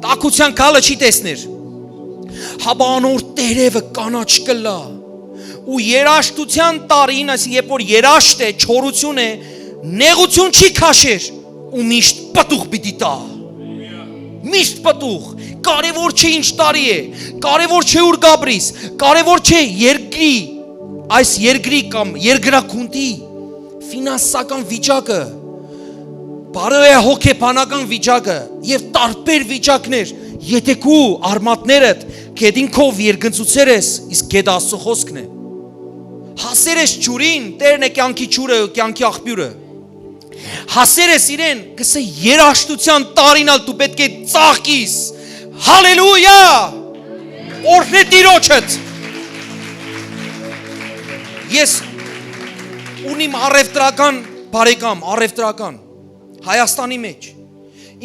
տաքության քալը չի տեսներ, հապա անոր տերևը կանաչ կ'ըլլայ, ու երաշտութեան տարին, այսինքն երբ որ երաշտ է, չորություն է, նեղություն չի քաշեր ու միշտ պտուղ պիտի տայ։ Միշտ պտուղ, Կարեւոր չէ ինչ տարի է, կարեւոր չէ ուր կապրիս, կարեւոր չէ երկրի, այս երկրի կամ երկրագունդի ֆինանսական վիճակը, բարոյ է հոգեբանական վիճակը եւ տարբեր վիճակներ, եթե քու արմատներդ գետին քով երկնցուցեր ես, իսկ գետը Աստծո խօսքն է։ Հասեր ես ջուրին, Տերն է կեանքի ջուրը, կեանքի աղբիւրը։ Հասեր ես իրեն, կսե երաշտության տարին ալ դու պէտք է ծաղկիս։ Հալելույա։ Օրհնե Տիրոջդ։ Ես ունիմ առևտրական բարեկամ, առևտրական Հայաստանի մեջ։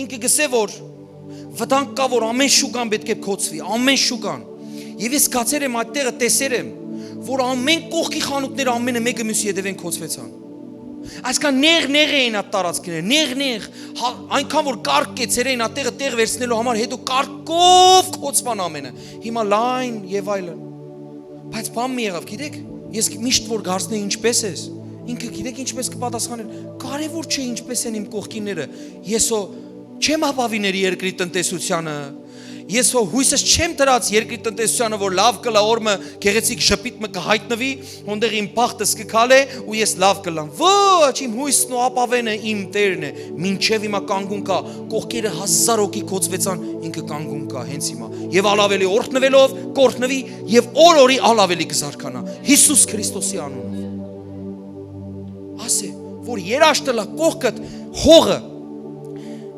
Ինքը գսե որ վտանգ կա, որ ամեն շուկան պէտք է գոցուի, ամեն շուկան։ Եվ ես գացեր եմ այդտեղը, տեսեր եմ, որ ամեն կողքի խանութները ամենը մեկը մյուսի ետևէն գոցվեցան։ Այսքան նեղ-նեղ էին այդ տարածքները, նեղ-նեղ, հա, այնքան որ կարգ կեցեր էին այդտեղը տեղ վերցնելու համար, հետո կարգով գոցվան ամենը, հիմա լայն եւ այլն։ Բայց բան մի եղաւ, գիտեք, ես միշտ որ գարցնեի ինչպես ես, ինքը գիտեք ինչպես կը պատասխաներ, կարևոր չէ ինչպես են իմ կողքինները, ես հո չեմ ապաւիներ երկրի տնտեսությանը, ես հո հույսս չեմ դրած երկրի տնտեսությանը, որ լաւ կլա, օր մը գեղեցիկ ժպիտ մը կը հայտնուի, հոնդեղ իմ բախտս կը քալէ ու ես լաւ կլամ։ Ոչ, իմ հույսն ու ապաւենը իմ Տերն է, մինչեւ հիմա կանգուն կայ, կողքերը հազար հոգի գոցվեցան, ինքը կանգուն կայ հենց հիմա։ Եւ ալ աւելի օրհնուելով, կ'օրհնուի եւ օր օրի ալ աւելի կը զարգանայ։ Յիսուս Քրիստոսի անունով։ Ասէ, որ երաշտը լա կողքդ հողը,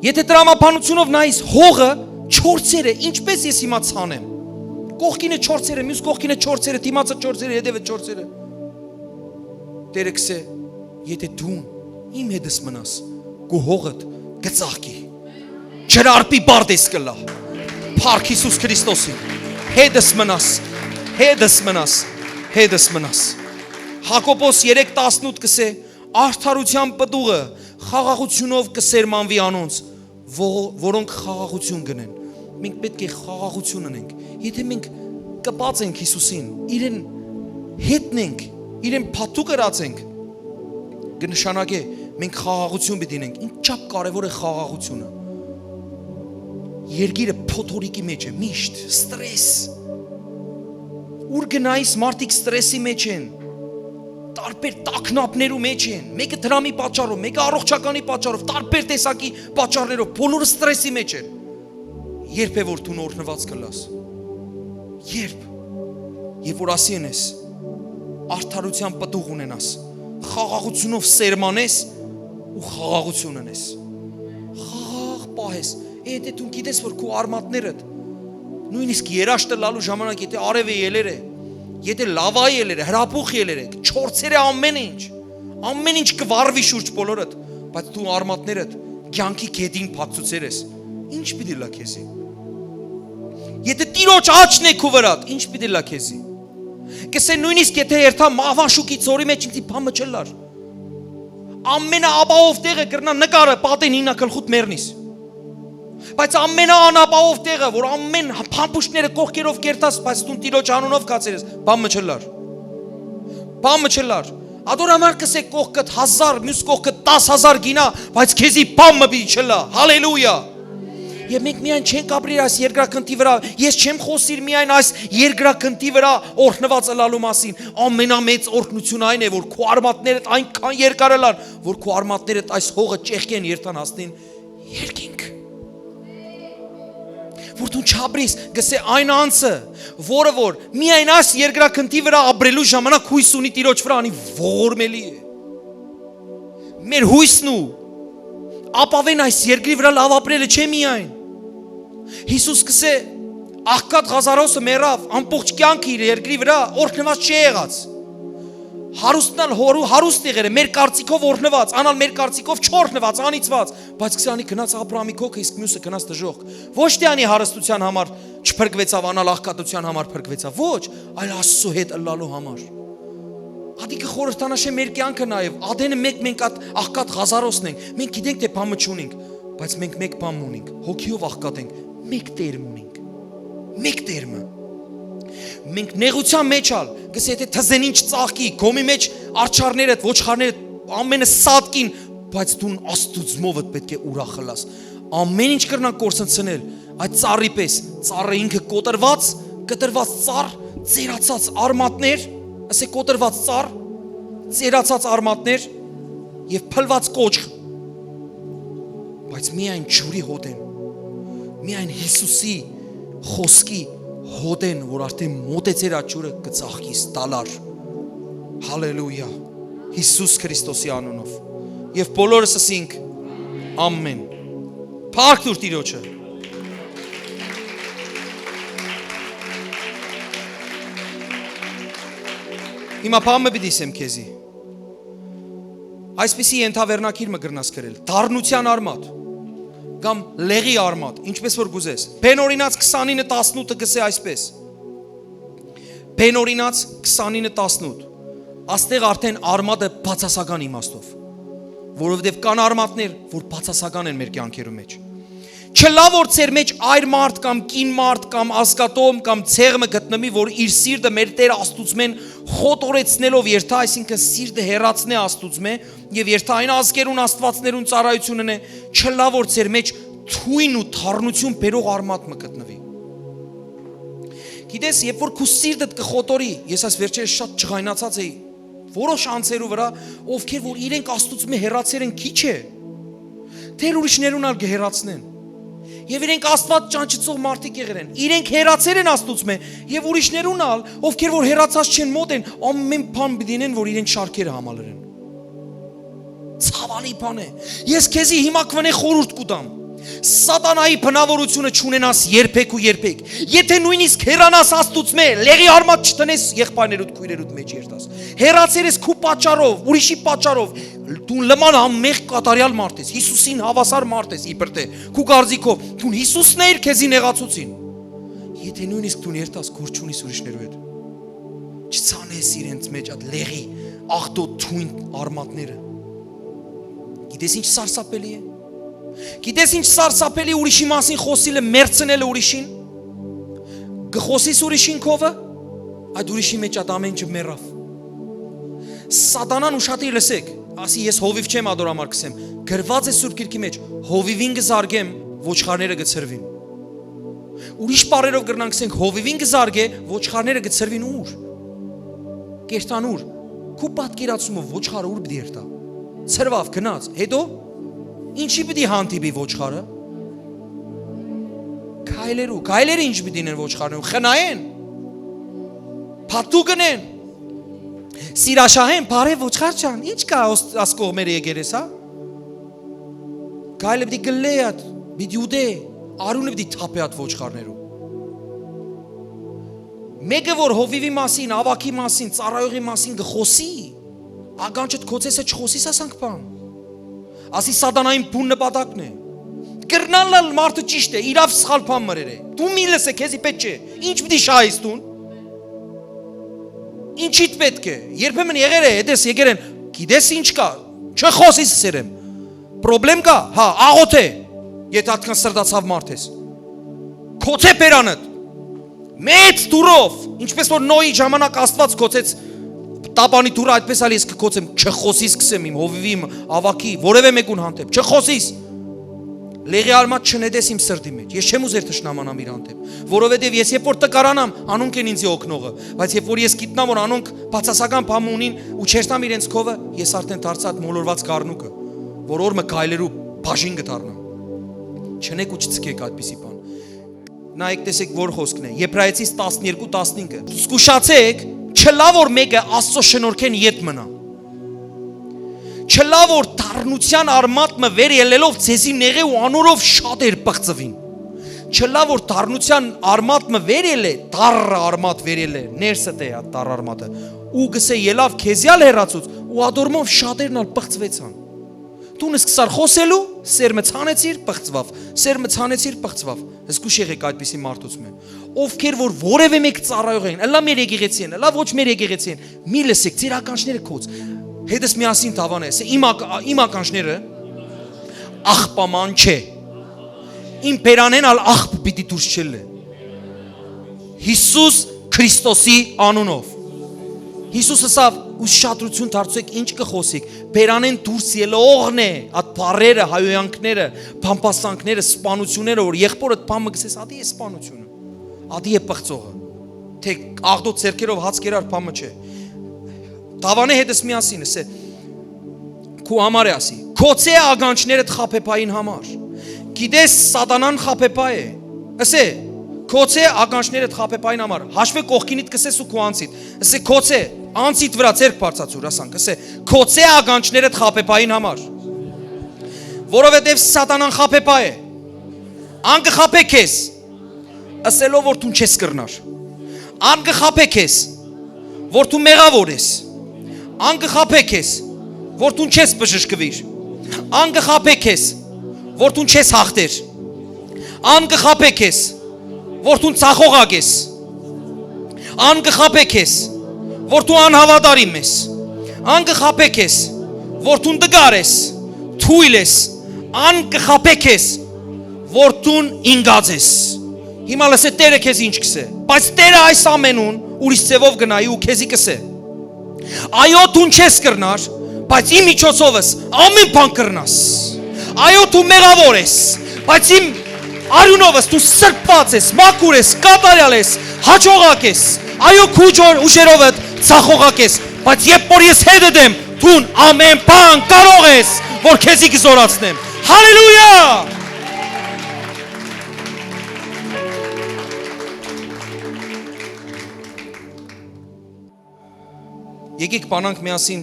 եթե տրամաբանությունով նայիս, հողը չորցեր է, ինչպես ես հիմա ցանեմ։ Կողքինը չորցեր է, մյուս կողքինը չորցեր է, դիմացը չորցեր է, հետևը չորցեր է։ Տերը կսե, եթե դուն իմ հետս մնաս, քու հողդ կը ծաղկի։ Չրարպի բարդ ես կլա։ Փառք Յիսուս Քրիստոսի։ Հետս մնաս, հետս մնաս, հետս մնաս։ Հակոբոս երեք տասնութ կսե, արդարության պտուղը խաղաղությունով կը սերմանուի անոնց, ո-, որոնք խաղաղություն կ'ընեն։ Մենք պէտք է խաղաղություն ընենք։ Եթե մենք կպած ենք Յիսուսին, իրեն հետն ենք, իրեն փաթու կրած ենք, կը նշանակէ մենք խաղաղություն պիտի ունենք։ Ինչչափ կարևոր է խաղաղությունը։ Երկիրը փոթորիկի մեջ է, միշտ ստրես։ Ուր գնայիս, մարդիկ ստրեսի մեջ են, տարբեր տագնապներու մեջ են, մեկը դրամի պատճառով, մեկը առողջականի պատճառով, տարբեր տեսակի պատճառներով, բոլորը ստրեսի մեջ են։ Երբ է որ դու օրհնված կլաս։ Երբ։ Երբ որ ասի ընես, արդարության պտուղ ունենաս, խաղաղությունով սերմանես ու խաղաղություն ընես։ Խաղաղ պահես։ Եթե դու գիտես որ քու արմատներդ, նույնիսկ երաշտը լալու ժամանակ, եթե արևը ելեր է, եթե լավա ելեր է, հրապուխ ելեր է, չորցեր է ամեն ինչ, ամեն ինչ կը վառվի շուրջ բոլորդ, բայց դու արմատներդ կեանքի գետին փակցուցեր ես, ինչ պիտի լա քեզի։ Եթե Տիրոջ աչքն է քու վրադ, ինչ պիտի լա քեզի։ Կսե նույնիսկ եթե երթա մահվան շուքի ծորի մեջ, ինձի բան մը չլար։ Ամենաապահով տեղը կրնա նկարը պատեն իննա գլխուդ մեռնիս։ Բայց ամենաանապահով տեղը, որ ամեն փամփուշտները կողքերով կերտաս, բայց դուն Տիրոջ անունով կացեր ես, բան մը չլար։ Բան մը չլար։ Ադոր համար կսե կողքդ հազար, մյուս կողքդ տաս հազար գինա, բայց քեզի բան մը պիտի չլա։ Հալելույա։ Եւ մենք միայն չենք ապրիր այս երկրագնդի վրա։ Ես չեմ խոսիր միայն այս երկրագնդի վրա օրհնված ըլալու մասին։ Ամենամեծ օրհնություն այն է, որ քու արմատներդ այնքան երկար ըլան, որ քու արմատներդ այս հողը ճեղքեն երթան հասնին երկինք։ Որ դու չապրիս, գսե այն անձը, որը որ միայն այս երկրագնդի վրա ապրելու ժամանակ հույս ունի Տիրոջ վրա, անի ողորմելի է։ Մեր հույսն ու ապավեն այս երկրի վրա լաւ ապրելը չէ միայն։ Յիսուս կսե, աղքատ Ղազարոսը մեռաւ, ամբողջ կյանքը իր երկրի վրա օրհնված չի եղած։ Հարուստն ալ հորու հարուստ եղեր է, մեր կարծիքով օրհնված, անալ մեր կարծիքով չօրհնված, անիծված, բայց կսե անի գնաց Աբրահամի քոքը, իսկ մյուսը գնաց դժոխք։ Ոչ թե անի հարստության համար չփրկվեցաւ, անալ աղքատության համար փրկվեցաւ, ոչ, այլ Աստծո հետ ըլլալու համար։ Ատիկը խորհրդանշ է մեր կյանքը նաև, ադենը մեկ մենք այդ աղքատ Ղազարոսն ենք, մենք գիտենք, թե բան մը չունենք, բայց մենք մեկ բան մը ունենք, հոգիով աղքատ ենք, մեկ Տեր մը ունենք, մեկ Տեր մը։ Մենք նեղության մեջ ալ, գսե եթե թզեն ինչ ծաղկի, կոմի մեջ աչարներդ, ոչխարներդ, ամենը սատկին, բայց դուն Աստուծմովդ պետք է ուրախ ըլաս։ Ամեն ինչ կրնան կորսնցնել, Այդ ծառի պէս, ծառը ինքը կոտրուած, կտրուած ծառ, ծերացած արմատներ, ասե կոտրուած ծառ, ծերացած արմատներ եւ փլուած կոճղ։ Բայց միայն ջուրի հոտէն, միայն Յիսուսի խօսքի հոտէն, որ արդեն մօտեցեր այդ ջուրը, կը ծաղկի, ստալար։ Հալելույա։ Յիսուս Քրիստոսի անունով։ Եւ բոլորս ըսինք. «Ամեն»։ Փառք տուր Տիրոջը։ Հիմա բան մը պիտի ասեմ քեզի։ Այսպիսի ենթավերնագիր մը կրնաս գրել. «Դառնութեան արմատ» կամ «Լեղի արմատ», ինչպես որ կ'ուզես։ Բեն օրինաց քսանինը տասնութը կ'ըսէ այսպես. Բեն օրինաց քսանինը տասնութ։ Աստեղ արդեն արմատը բացասական իմաստով, որովհետեւ կան արմատներ, որ բացասական են մեր կեանքերու մեջ։ Չլա որ ձեր մեջ այր մարդ կամ կին մարդ կամ ազգատոհ կամ ցեղ մը գտնուի, որ իր սիրտը մեր Տեր Աստուծմէն խոտորեցնելով երթայ, այսինքն սիրտը հեռացնէ Աստուծմէ եւ երթայ այն ազգերուն աստուածներուն ծառայութիւն ընէ, չլա որ ձեր մեջ թոյն ու դառնութիւն բերող արմատ մը գտնուի։ Գիտես, երբ որ քու սիրտդ կը խոտորի, ես այս վերջերս շատ ջղայնացած էի որոշ անձերու վրա, ովքեր որ իրենք Աստուծմէ հեռացեր են, քիչ է, թէ ուրիշներուն ալ կը հեռացնեն։ Եւ իրենք Աստուած ճանչցող մարդիկ եղեր են։ Իրենք հեռացեր են Աստուծմէ եւ ուրիշներուն ալ, ովքեր որ հեռացած չեն, մօտ են, ամեն բան պիտի ընեն, որ իրենց շարքերը համալրեն։ Ցաւալի բան է։ Ես քեզի հիմա քվնե խորհուրդ կու տամ։ Սատանայի բնաւորութիւնը չունենաս երբեք ու երբեք։ Եթե նոյնիսկ հեռանաս Աստուծմէ, լեղի արմատ չտնես եղբայրներուդ, քոյրերուդ մեջ երթաս։ Հեռացեր ես քու պատճառով, ուրիշի պատճառով, դուն լման համեղ կատարեալ մարդ ես, Յիսուսին հաւասար մարդ ես, իբր թէ քու կարծիքով, դուն Յիսուսն էիր քեզի նեղացուցին։ Եթե նոյնիսկ դուն երթաս, գործ չունիս ուրիշներու հետ, չցանես իրենց մեջ այդ լեղի աղտոտ թույն արմատները։ Գիտես ինչ սարսափելի է։ Գիտես ինչ սարսափելի ուրիշի մասին խոսիլը, մերցնելը ուրիշին։ Կը խոսիս ուրիշին քովը, այդ ուրիշի մեջ այդ ամեն ինչը մեռաւ։ Սատանան, ուշադիր լսեք, ասի, ես հովիվ չեմ, ադոր համար կսեմ։ Գրված է Սուրբ Գիրքի մեջ. «Հովիվին կը զարգեմ, ոչխարները կը ցրուին»։ Ուրիշ բառերով կրնանք ասենք. «Հովիվին կը զարգէ, ոչխարները կը ցրուին»։ Ո՞ւր։ Կերթան ո՞ւր։ Քու պատկերացումը ոչխարը ո՞ւր պիտի երթայ։ Ցրուաւ, գնաց, հետո ի՞նչի պիտի հանդիպի ոչխարը։ Գայլերու, գայլերը ի՞նչ պիտի ընեն ոչխարներուն, խնայեն, փաթթու կ'ընեն, սիրաշահեն, բարեւ ոչխար ջան, ի՞նչ կայ ս-, աս կողմերը եկեր ես, հա։ Գայլը պիտի գլլէ ատ, պիտի ուտէ, արիւնը պիտի թափէ ատ ոչխարներու։ Մէկը որ հովիւի մասին, աւագի մասին, ծառայողի մասին կը խօսի, ականջդ քոցեսը չխօսիս ասանք բան։ Ասի սատանային բուն նպատակն է։ Կրնալ ալ մարդը ճիշտ է, իրաւ սխալ բան մրեր է։ Դու մի լսե, քեզի պէտք չէ։ Ի՞նչ պիտի շահես դուն։ Ինչիդ պէտք է։ Երբեմն եղեր է, հետես եկեր են, գիտես ինչ կա, չխօսի սերեմ։ Պրոբլեմ կա, հա, աղոթէ, եթե ատկան սրտացավ մարդ ես։ Քոցե բերանդ, մեծ դուրով, ինչպես որ Նոյի ժամանակ Աստված քոցեց տապանի դուրը, այդպես ալ ես կքոցեմ, չխօսի սկսեմ իմ հովիվի, իմ ավագի, որևէ մեկուն հանդեպ, չխօսիս։ Լեղի արմատ չնետես իմ սրտի մեջ, ես չեմ ուզեր թշնամանամ իր հանդեպ, որովհետև ես երբ որ տկարանամ, անոնք են ինձի օգնողը, բայց երբ որ ես գիտնամ, որ անոնք բացասական բան մը ունին ու չերթամ իրենց քովը, ես արդեն դարձա այդ մոլորված գառնուկը, որ օր մը գայլերու բաժին կդառնամ։ Չնեք ու չցկեք այդպիսի բան։ Նայեք, տեսեք, որ խոսքն է, Եբրայեցիս տասներկու տասնհինգը. «Զգուշացեք, չլա որ մեկը Աստծո շնորհքէն ետ մնայ»։ Չլա որ դառնության արմատ մը վեր ելլելով ձեզի նեղէ ու անորով շատեր պղծուին։ Չլա որ դառնության արմատ մը վեր ելլէ, դառը արմատ վեր ելլէ, ներսդ է այդ դառը արմատը, ու կսէ ելաւ քեզի ալ հեռացուց, ու ադորմով շատերն ալ պղծուեցան։ Դուն սկսար խօսելու, սերմը ցանեցիր, պղծուաւ, սերմը ցանեցիր, պղծուաւ։ Զգուշ եղեք այդպիսի մարդուց մը, ովքեր որ որևէ մեկը ծառայող են, ըլլայ մեր եկեղեցի են, ըլլայ ոչ մեր եկեղեցի են, մի լսեք, ձեր ականջները կոց։ Հետս միասին դաւանե, ասե, իմ ակ-, իմ ականջները աղբաման չէ։ Իմ բերանէն ալ աղբ պիտի դուրս չելլէ։ Յիսուս Քրիստոսի անունով։ Յիսուս ըսաւ. «Ուշադրութիւն դարձուեք, ինչ կը խօսիք։ Բերանէն դուրս ելողն է, այդ բառերը, հայհոյանքները, բամբաստանքները, սպանութիւնները, որ եղբորդ բան մը կ'ըսես, ատի է սպանութիւնը, ատի է պղծողը, թէ աղտոտ ձեռքերով հաց կերար, բան մը չէ։ Դաւանէ հետս միասին, ըսէ, քու համար է, ասի. Գոցե ականջներդ խաբեբային համար։ Գիտես, սատանան խաբեբայ է։ Ըսէ, գոցե ականջներդ խաբեբային համար։ Հաշվէ կողքինիդ կ'ըսես ու քու անցիդ։ Ըսէ, գոցե, անցիդ վրայ ձեռք բարձացուր, ասանք, ըսէ, գոցե ականջներդ խաբեբային համար։ Որովհետեւ սատանան խաբեբայ է։ Ան կը խաբէ քեզ, ըսելով որ դուն չես կրնար։ Ան կը խաբէ քեզ, որ դու մեղաւոր ես։ Ան կը խաբէ քեզ, որ դուն չես բժշկուիր։ Ան կը խաբէ քեզ, որ դուն չես հաղթեր։ Ան կը խաբէ քեզ, որ դուն ցախողակ ես։ Ան կը խաբէ քեզ, որ դու անհաւատարիմ ես։ Ան կը խաբէ քեզ, որ դուն տկար ես, թոյլ ես։ Ան կը խաբէ քեզ, որ դուն ինկած ես։ Հիմա լսէ, Տերը քեզ ինչ կ'ըսէ։ Բայց Տերը այս ամենուն ուրիշ ձևով կը նայի ու քեզի կ'ըսէ. «Այո, դուն չես կրնար, բայց իմ միջոցովս ամեն բան կրնաս։ Այո, դու մեղաւոր ես, բայց իմ արիւնովս դու սրբուած ես, մաքուր ես, կատարյալ ես, հաջողակ ես։ Այո, քու ջոր-, ուժերովդ ցախողակ ես, բայց երբ որ ես հետդ եմ, դուն ամեն բան կարող ես, որ քեզի կը զորացնեմ»։ Հալելույա։ Եկեք բանանք միասին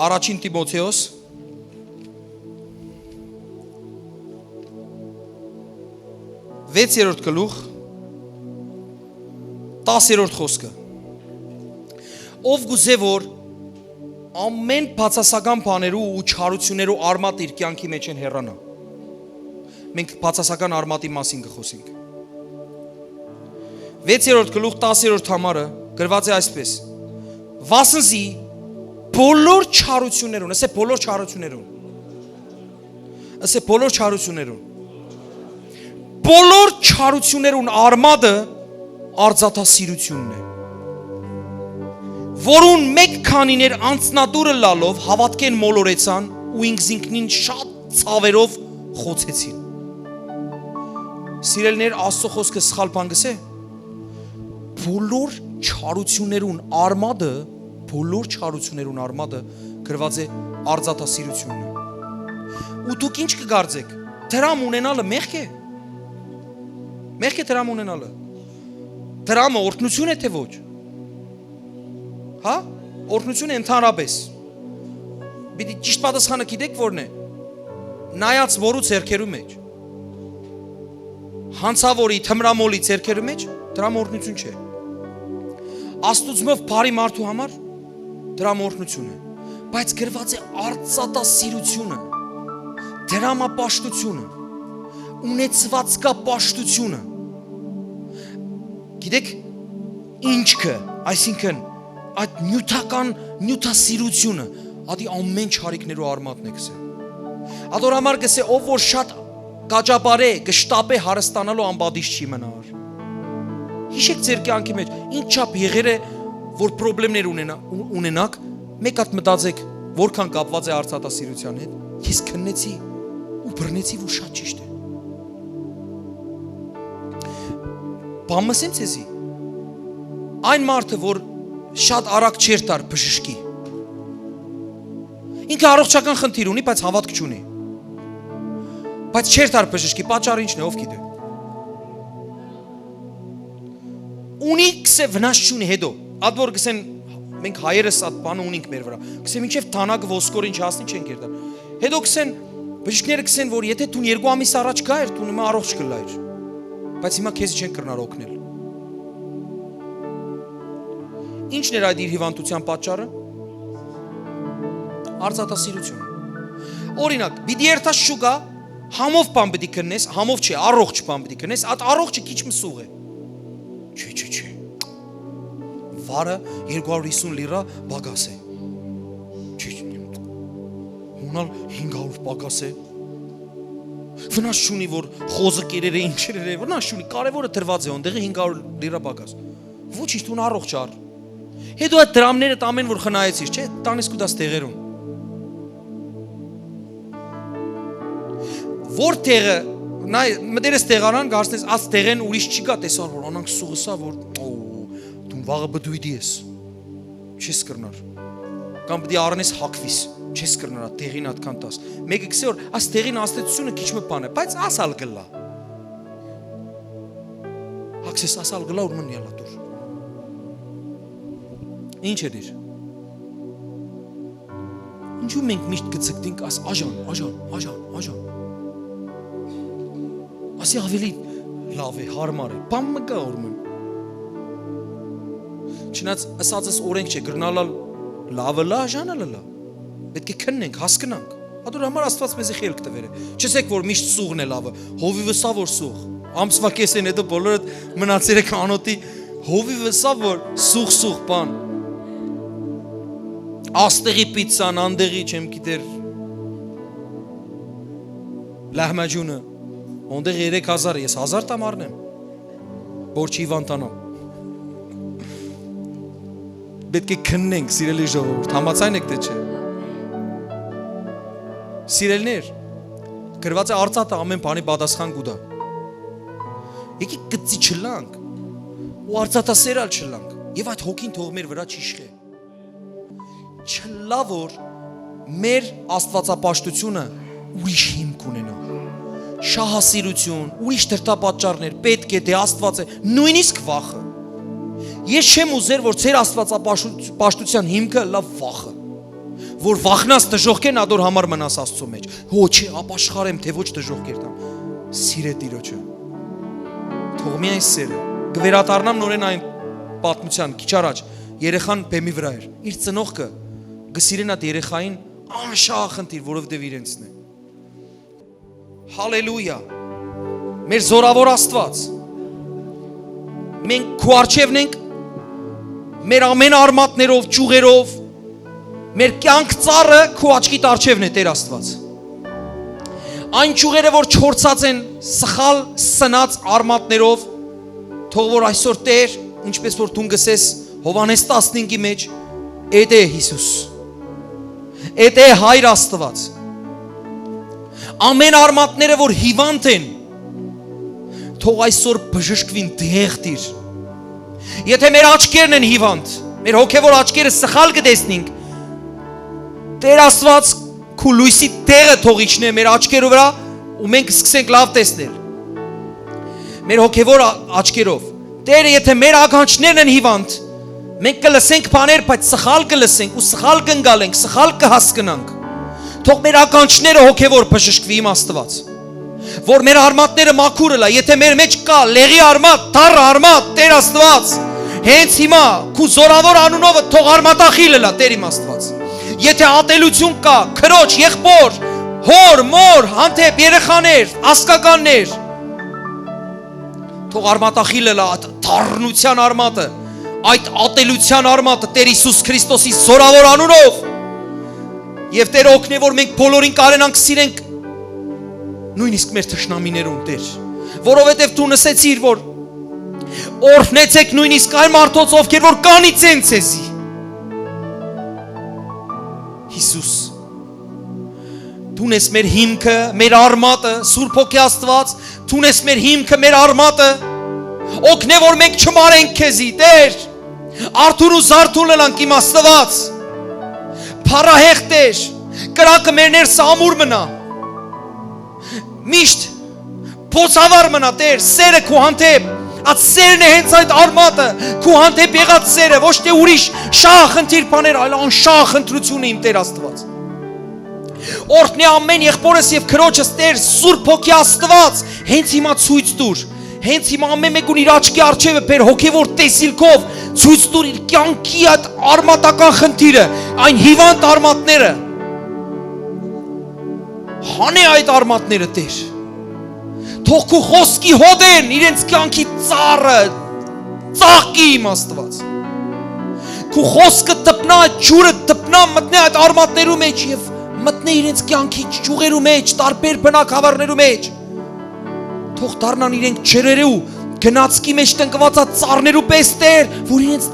առաջին Տիմոթեոս վեցերորդ գլուխ, տասերորդ խօսքը։ Ով կ'ուզէ որ ամեն բացասական բաներու ու չարութիւններու արմատ իր կեանքի մէջէն հեռանայ։ Մենք բացասական արմատի մասին կը խօսենք։ Վեցերորդ գլուխ, տասերորդ համարը գրուած է այսպէս. «Վասնզի բոլոր չարութիւններուն», ըսէ, «բոլոր չարութիւններուն», ըսէ, «բոլոր չարութիւններուն, բոլոր չարութիւններուն արմատը արծաթասիրութիւնն է, որուն մէկ քանիներ անձնատուր ըլլալով հաւատքէն մոլորեցան ու ինքզինքնին շատ ցաւերով խոցեցին»։ Սիրելիներ, Աստծո խօսքը սխալ բան կ'ըսէ։ Բոլոր չարութիւններուն արմատը, բոլոր չարութիւններուն արմատը գրուած է արծաթասիրութիւնն է։ Ու դուք ինչ կը կարծէք, դրամ ունենալը մեղք է։ Մեղք է դրամ ունենալը։ Դրամը օրհնութիւն է, թէ ոչ։ Հա, օրհնութիւն է ընդհանրապես։ Պիտի ճիշտ պատասխանը գիտեք որն է։ Նայած որու ձեռքերու մէջ, հանցաւորի, թմրամոլի ձեռքերու մէջ, դրամ օրհնութիւն չէ։ Աստուծմով բարի մարդու համար դրամ օրհնութիւն է, բայց գրուած է արծաթասիրութիւնը, դրամապաշտութիւնը, ունեցվածքապաշտութիւնը։ Գիտեք, ինչքը, այսինքն այդ նիւթական, նիւթասիրութիւնը, ատի ամեն չարիքներու արմատն է, կ'ըսէ։ Ատոր համար կ'ըսէ, ով որ շատ կաճապարէ, կշտապէ հարստանալու, անպատիժ չի մնար։ Յիշեք ձեր կեանքի մէջ, ինչ չափ եղեր է, որ պրոբլեմներ ունենա-, ու-, ունենաք, մէկ հատ մտածեք, որքան կապուած է արծաթասիրութեան հետ, ես քննեցի ու բռնեցի, որ շատ ճիշտ է։ Բան մսեմ ձեզի, այն մարդը, որ շատ արագ չեր տար բժշկի, ինքը առողջական խնդիր ունի, բայց հաւատք չունի, բայց չեր տար բժշկի, պատճառը ինչն է, ով գիտէ։ Ունի, կ'ըսէ, վնաս չունի, հետո, ատ որ կ'ըսեն, մենք հայերս ատ բանը ունինք մեր վրայ, կ'ըսեմ, մինչեւ թանակ ոսկոր ինչ հասնի չեն կերտար, հետո կ'ըսեն, բժիշկները կ'ըսեն, որ եթե դուն երկու ամիս առաջ գայր, դուն հիմա առողջ կ'ըլլայր, բայց հիմա քեզ չեն կրնար օգնել։ Ի՞նչն էր այդ իր հիվանդության պատճառը։ Արծաթասիրություն։ Օրինակ, պիտի երթաս շուկա, համով բան պիտի քննես, համով չէ, առողջ բան պիտի քննես, այդ առողջը քիչ մը սուղ է։ Չէ, չէ, չէ, վարը երկու հարիւր հիսուն լիրա պակաս է։ Չէ, չէ, հունալ հինգ հարիւր պակաս է։ Վնաս չունի, որ խոզը կերեր է, ինչ կերեր է, վնաս չունի, կարեւորը դրուած է, ոնտեղը հինգ հարիւր լիրա պակաս։ Ոչինչ, դուն առողջ առ։ Հետո այդ դրամները ամէն որ խնայեցիր, չէ՞, տանես կու տաս տեղերուն։ Որ տեղը, նայ, մտերես տեղարան, կարծես այս տեղեն ուրիշ չի գա, տեսար որ անանք սուղսա, որ, օ, դուն վաղը բդույդի ես, չես կրնար։ Կամ պիտի առնես հակվիս, չես կրնար այդ տեղին ատքան տաս։ Մեկը կսե որ այս տեղին ազդեցությունը քիչ մը բան է, բայց ասալ կլա։ Հակսես ասալ կլա որ մն յալա դուր։ Ինչ է դիր։ Ինչու մենք միշտ կցկտինք աս աժան, աժան, աժան, աժան։ Ասի ավելի լավ է, հարմար է, բան մը կա որ մն։ Չնայած ըսածս օրենք չէ, կրնալալ լավը լա, աժանը լա։ Պետք է քննենք, հասկնանք։ Ատոր համար Աստված մեզի խելք տվեր է։ Չսեք որ միշտ սուղն է լավը, հովիվը սա որ սուղ։ Ամսվա կեսեն հետո բոլորը մնացեր եք անոթի, հովիվը սա որ սուղ, սուղ բան։ Աստեղի պիցցան, անդեղի չեմ գիտեր լահմաջունը, ոնտեղ երեք հազար, ես հազար տամ առնեմ, որ չի վանտանամ։ Պետք է քննենք, սիրելի ժողովուրդ, համաձայն եք թե չէ։ Սիրելիներ, գրված է արծաթը ամեն բանի պատասխան կու տայ։ Եկի գծի չլանք ու արծաթասեր ալ չլանք, եւ այդ հոգին թող մեր վրա չիշխե։ Չլա որ մեր աստվածապաշտությունը ուրիշ հիմք ունենա։ Շահասիրություն, ուրիշ դրդապատճառներ, պետք է, դե Աստված է, նույնիսկ վախը։ Ես չեմ ուզեր որ ձեր աստվածապաշտության հիմքը լա վախը, որ վախնաս դժողքեն ատոր համար մնաս Աստծո մեջ։ Հո չէ, ապաշխարեմ, թե ոչ դժողքեր տամ։ Սիրե Տիրոջը, թող միայն սերը։ Կվերադառնամ նորեն այն պատմության, քիչ առաջ երեխան բեմի վրա էր, իր ծնողքը կը սիրեն այդ երեխային անշահախնդիր, որովհետեւ իրենցն է։ Հալելույա։ Մեր զորավոր Աստված, մենք քու առջեւն ենք, մեր ամեն արմատներով, ճյուղերով, մեր կյանք ծառը քու աչքիդ առջեւն է, Տեր Աստված։ Այն ճյուղերը որ չորցած են սխալ սնած արմատներով, թող որ այսօր, Տեր, ինչպես որ դուն գսես Հովհաննես տասնհինգի մեջ, էտե Յիսուս, էտե Հայր Աստված, ամեն արմատները որ հիվանդ են, թող այսօր բժշկուին, դեղ տիր։ Եթե մեր աչքերն են հիվանդ, մեր հոգեվոր աչքերը սխալ կը տեսնինք, Տեր Աստված, քու լոյսի տեղը թող իջնէ մեր աչքերու վրա ու մենք սկսենք լավ տեսնել մեր հոգեվոր ա-, աչքերով։ Տերը, եթե մեր ականջներն են հիվանդ, մենք կը լսենք բաներ, բայց սխալ կը լսենք ու սխալ կ'ընկալենք, սխալ կը հասկնանք։ Թող մեր ականջները հոգեվոր բժշկուի, իմ Աստված, որ մեր արմատները մաքուր ըլլայ, եթե մեր մեջ կա լեղի արմատ, թառ արմատ, Տեր Աստված, հենց հիմա քու զորավոր անունովը թող արմատախիլ ըլլայ, Տեր իմ Աստված։ Եթե ատելություն կա, քրոջ, եղբոր, հոր, մոր, հանդէպ երեխաներ, ազգականներ, թող արմատախիլ ըլլայ այդ թառնության արմատը, այդ ատելության արմատը, Տեր Յիսուս Քրիստոսի զորավոր անունով։ Եւ Տեր օգնէ, որ մենք բոլորին կարենանք սիրենք, նույնիսկ մեր թշնամիներուն, Տեր, որովհետեւ դու նսեցիր, որ օրհնեցեք նույնիսկ այն մարդոց, ովքեր որ կանիծեն ձեզի։ Յիսուս, դուն ես մեր հիմքը, մեր արմատը, Սուրբ Հոգի Աստված, դուն ես մեր հիմքը, մեր արմատը, օգնէ, որ մենք չմարենք քեզի, Տեր, արթուն ու զարթուն ըլանք, իմ Աստված, փառահեղ Տեր, կրակը մեր ներսը ամուր մնայ, միշտ բոցավառ մնայ, Տեր, սերը քու հանդէպ, այդ սերն է հենց այդ արմատը, քու հանդէպ եղած սերը, ոչ թե ուրիշ շահախնդիր բաներ, այլ անշահախնդրությունը, իմ Տեր Աստված։ Օրհնի ամեն եղբորս եւ քրոջս, Տեր, Սուրբ Հոգի Աստված, հենց հիմա ցոյց տուր, հենց հիմա ամեն մեկուն իր աչքի առջեւը բեր, հոգեվոր տեսիլքով ցոյց տուր իր կյանքի այդ արմատական խնդիրը, այն հիվանդ արմատները, հանէ այդ արմատները, Տեր։ Թող քու խոսքի հոտեն իրենց կյանքի ծառը ծաղկի, իմ Աստված։ Քու խոսքը դպնայ, ջուրը դպնայ, մտնէ այդ արմատներու մեջ եւ մտնէ իրենց կյանքի ճյուղերու մեջ, տարբեր բնակավարներու մեջ։ Թող դառնան իրենք ջրերու գնացքի մեջ տնկված այդ ծառներու պես, Տեր, որ իրենց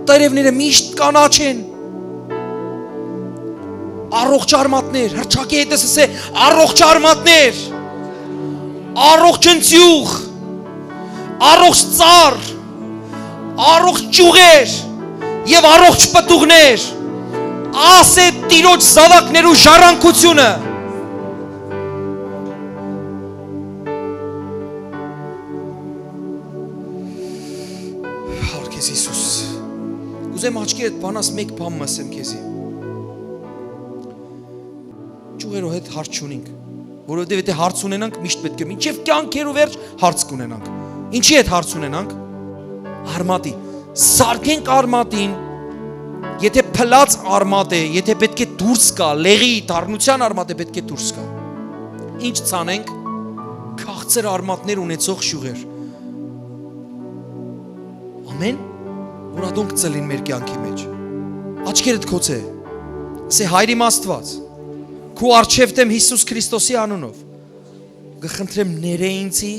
Տերեւները միշտ կանաչ են։ Առողջ արմատներ, հռչակի հետ ըսե, առողջ արմատներ, առողջ ընձիուղ, առողջ ծառ, առողջ ճյուղեր եւ առողջ պտուղներ։ Աս է Տիրոջ զաւակներու ժառանգութիւնը։ Հալ քեզ Յիսուս։ Կուզեմ աչքերդ բանաս, մեկ բան մը ասեմ քեզի։ Ճյուղերու հետ հարց չունինք, որովհետեւ եթե հարց ունենանք, միշտ պէտք է, մինչեւ կեանքերու վերջ հարց կունենանք։ Ինչի՞ հետ հարց ունենանք։ Արմատի։ Սարքենք արմատին, եթե փլած արմատ է, եթե պէտք է դուրս գայ, լեղի, դառնութեան արմատ է, պէտք է դուրս գայ։ Ինչ ցանենք, քաղցր արմատներ ունեցող ճիւղեր։ Ամէն, որ ատոնք ծլին մեր կեանքի մեջ։ Աչքերդ գոցե, սե Հայր իմ Աստուած, քու առջեւ դեմ Յիսուս Քրիստոսի անունով, կը խնդրեմ, ներէ ինձի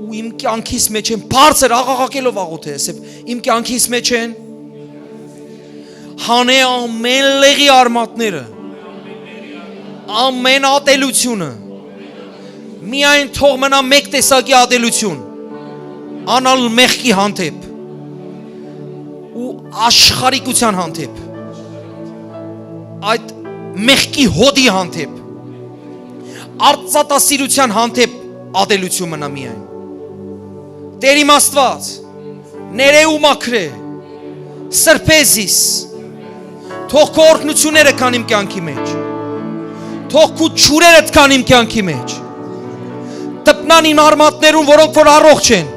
ու իմ կեանքիս մեջ են, բարձր աղաղակելով աղոթե, սեփ իմ կեանքիս մեջ են, հանէ ամէն լեղի արմատները, ամէն ատելությունը, միայն թող մնայ մէկ տեսակի ատելություն, անալ մեղքի հանդէպ ու աշխարհիկութեան հանդէպ, այդ մեղքի հոդի հանդէպ, արծաթասիրութեան հանդէպ ատելություն մնայ միայն։ Տէր իմ Աստուած, ներէ ու մաքրէ, սրբէ զիս, թող քու օրհնութիւնները գան իմ կեանքի մեջ, թող քու ջուրերդ գան իմ կեանքի մեջ, դպնան իմ արմատներուն, որոնք որ առողջ են,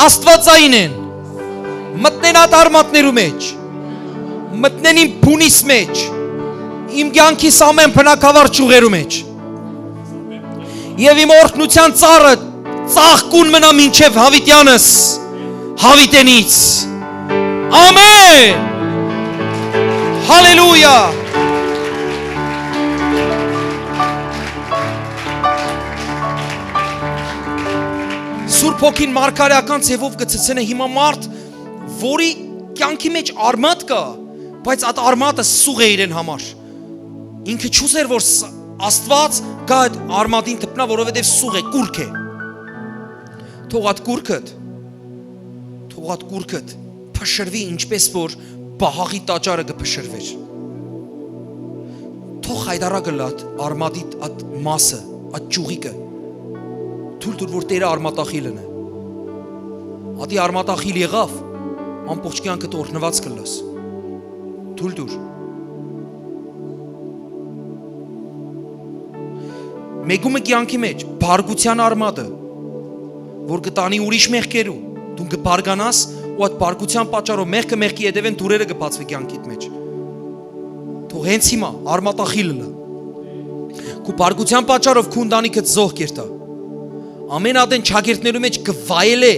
աստուածային են, մտնեն այդ արմատներու մեջ, մտնեն իմ բունիս մեջ, իմ կեանքիս ամէն բնակավար ճիւղերու մեջ։ Եւ իմ օրհնութեան ծառը ծաղկուն մնայ մինչեւ յաւիտեանս, յաւիտենից։ Ամէն։ Հալելույա։ Սուրբ Հոգին մարգարէական ձևով կը ցցնէ հիմա մարդ, որի կեանքի մեջ արմատ կայ, բայց այդ արմատը սուղ է իրեն համար։ Ինքը չուզեր, որ ս-, Աստուած գայ այդ արմատին դպնայ, որովհետեւ սուղ է, կուռք է։ Թող այդ կուռքդ, թող այդ կուռքդ փշրուի, ինչպէս որ պահաղի տաճարը կը փշրուէր։ Թող խայտառակ ըլլայ այդ արմատի այդ մասը, այդ ճիւղիկը։ Թոյլ տուր, որ Տէրը արմատախիլ ընէ։ Ատի արմատախիլ եղաւ, ամբողջ կեանքդ օրհնուած կ'ըլլաս։ Թոյլ տուր։ Մեկումը կեանքի մեջ բարկութեան արմատը, որ կը տանի ուրիշ մեղքերու, դուն կը բարկանաս ու այդ բարկութեան պատճառով մեղքը մեղքի ետեւէն դուռերը կը բացուի կեանքիդ մեջ։ Թող հենց հիմա արմատախիլ ըլլայ։ Քու բարկութեան պատճառով քու ընտանիքդ զոհ կերթայ։ Ամէն ատեն ճակերտներու մեջ կը վայելէ,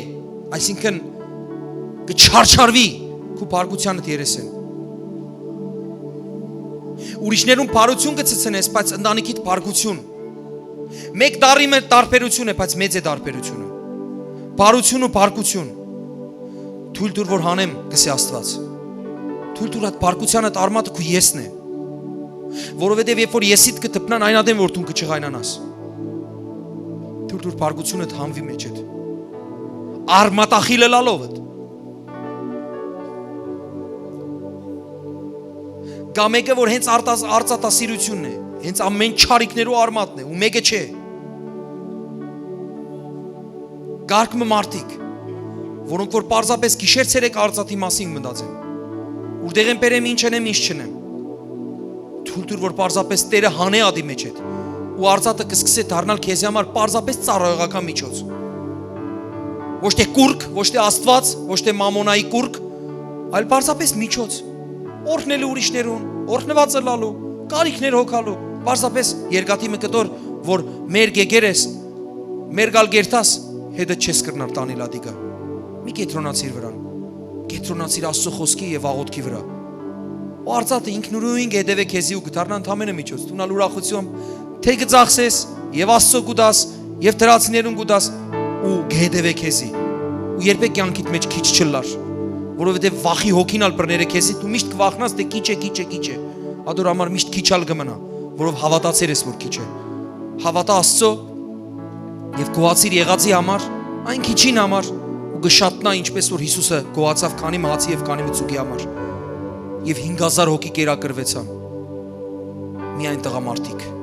այսինքն կը չարչարուի քու բարկութեանդ երեսէն։ Ուրիշներուն բարություն կը ցցնես, բայց ընտանիքիդ բարկություն։ Մեկ տարի մը տարբերություն է, բայց մեծ է տարբերությունը։ Բարություն ու բարկություն։ Թոյլ տուր, որ հանեմ, կ'ըսէ Աստուած։ Թոյլ տուր, այդ բարկութեան այդ արմատը քու եսն է։ Որովհետեւ երբ որ եսիդ կը դպնան, այն ատեն որ դուն կը չղայնանաս։ Թոյլ տուր, բարկությունդ հանուի մեջդ, արմատախիլ ըլլալովդ։ Կայ մէկը, որ հենց արտաս-, արծաթասիրությունն է, հենց ամէն չարիքներու արմատն է, ու մէկը չէ։ Կարգ մը մարդիկ, որոնք որ պարզապէս գիշեր ցերեկ արծաթի մասին մտածեն, ուրտեղէն բերեմ, ինչ ընեմ, ինչ չընեմ։ Թոյլ տուր, որ պարզապէս Տէրը հանէ ատի մեջ հետ, ու արծաթը կը սկսէ դառնալ քեզի համար պարզապէս ծառայողական միջոց։ Ոչ թէ կուռք, ոչ թէ Աստուած, ոչ թէ մամոնայի կուռք, այլ պարզապէս միջոց, օրհնելու ուրիշներուն, օրհնուածը լալու, կարիքներ հոգալու, պարզապէս երկաթի մը կտոր, որ մեր գեգեր ես, մեր գալ գերտաս, հետը չես կրնար տանիլ ատիկա։ Մի կեդրոնացիր վրան, կեդրոնացիր Աստծո խօսքի եւ աղոթքի վրա։ Ու արծաթը ինքնուրույն կհետևէ քեզի ու կդառնա ընդամենը միջոց, դունալ ուրախությամբ, թէ կծախսես, եւ Աստծո կու տաս, եւ դրացիներուն կու տաս, ու կհետևէ քեզի, երբեք կեանքիդ մէջ քիչ չըլլար, որովհետեւ վախի հոգին ալ բռներ է քեզի, դու միշտ կը վախնաս, թէ քիչ է, քիչ է, քիչ է։ Ատոր համար միշտ քիչ ալ կը մնայ, որովհետեւ հաւատացեր ես, որ քիչ է։ Հաւատա Աստծո եւ գոհացիր եղածի համար, այն քիչին համար, ու կը շատնայ, ինչպէս որ Յիսուսը գոհացաւ քանի մը հացի եւ քանի մը ձուկի համար։ Եւ հինգ հազար հոգի կերակրուեցան, միայն տղամարդիկ։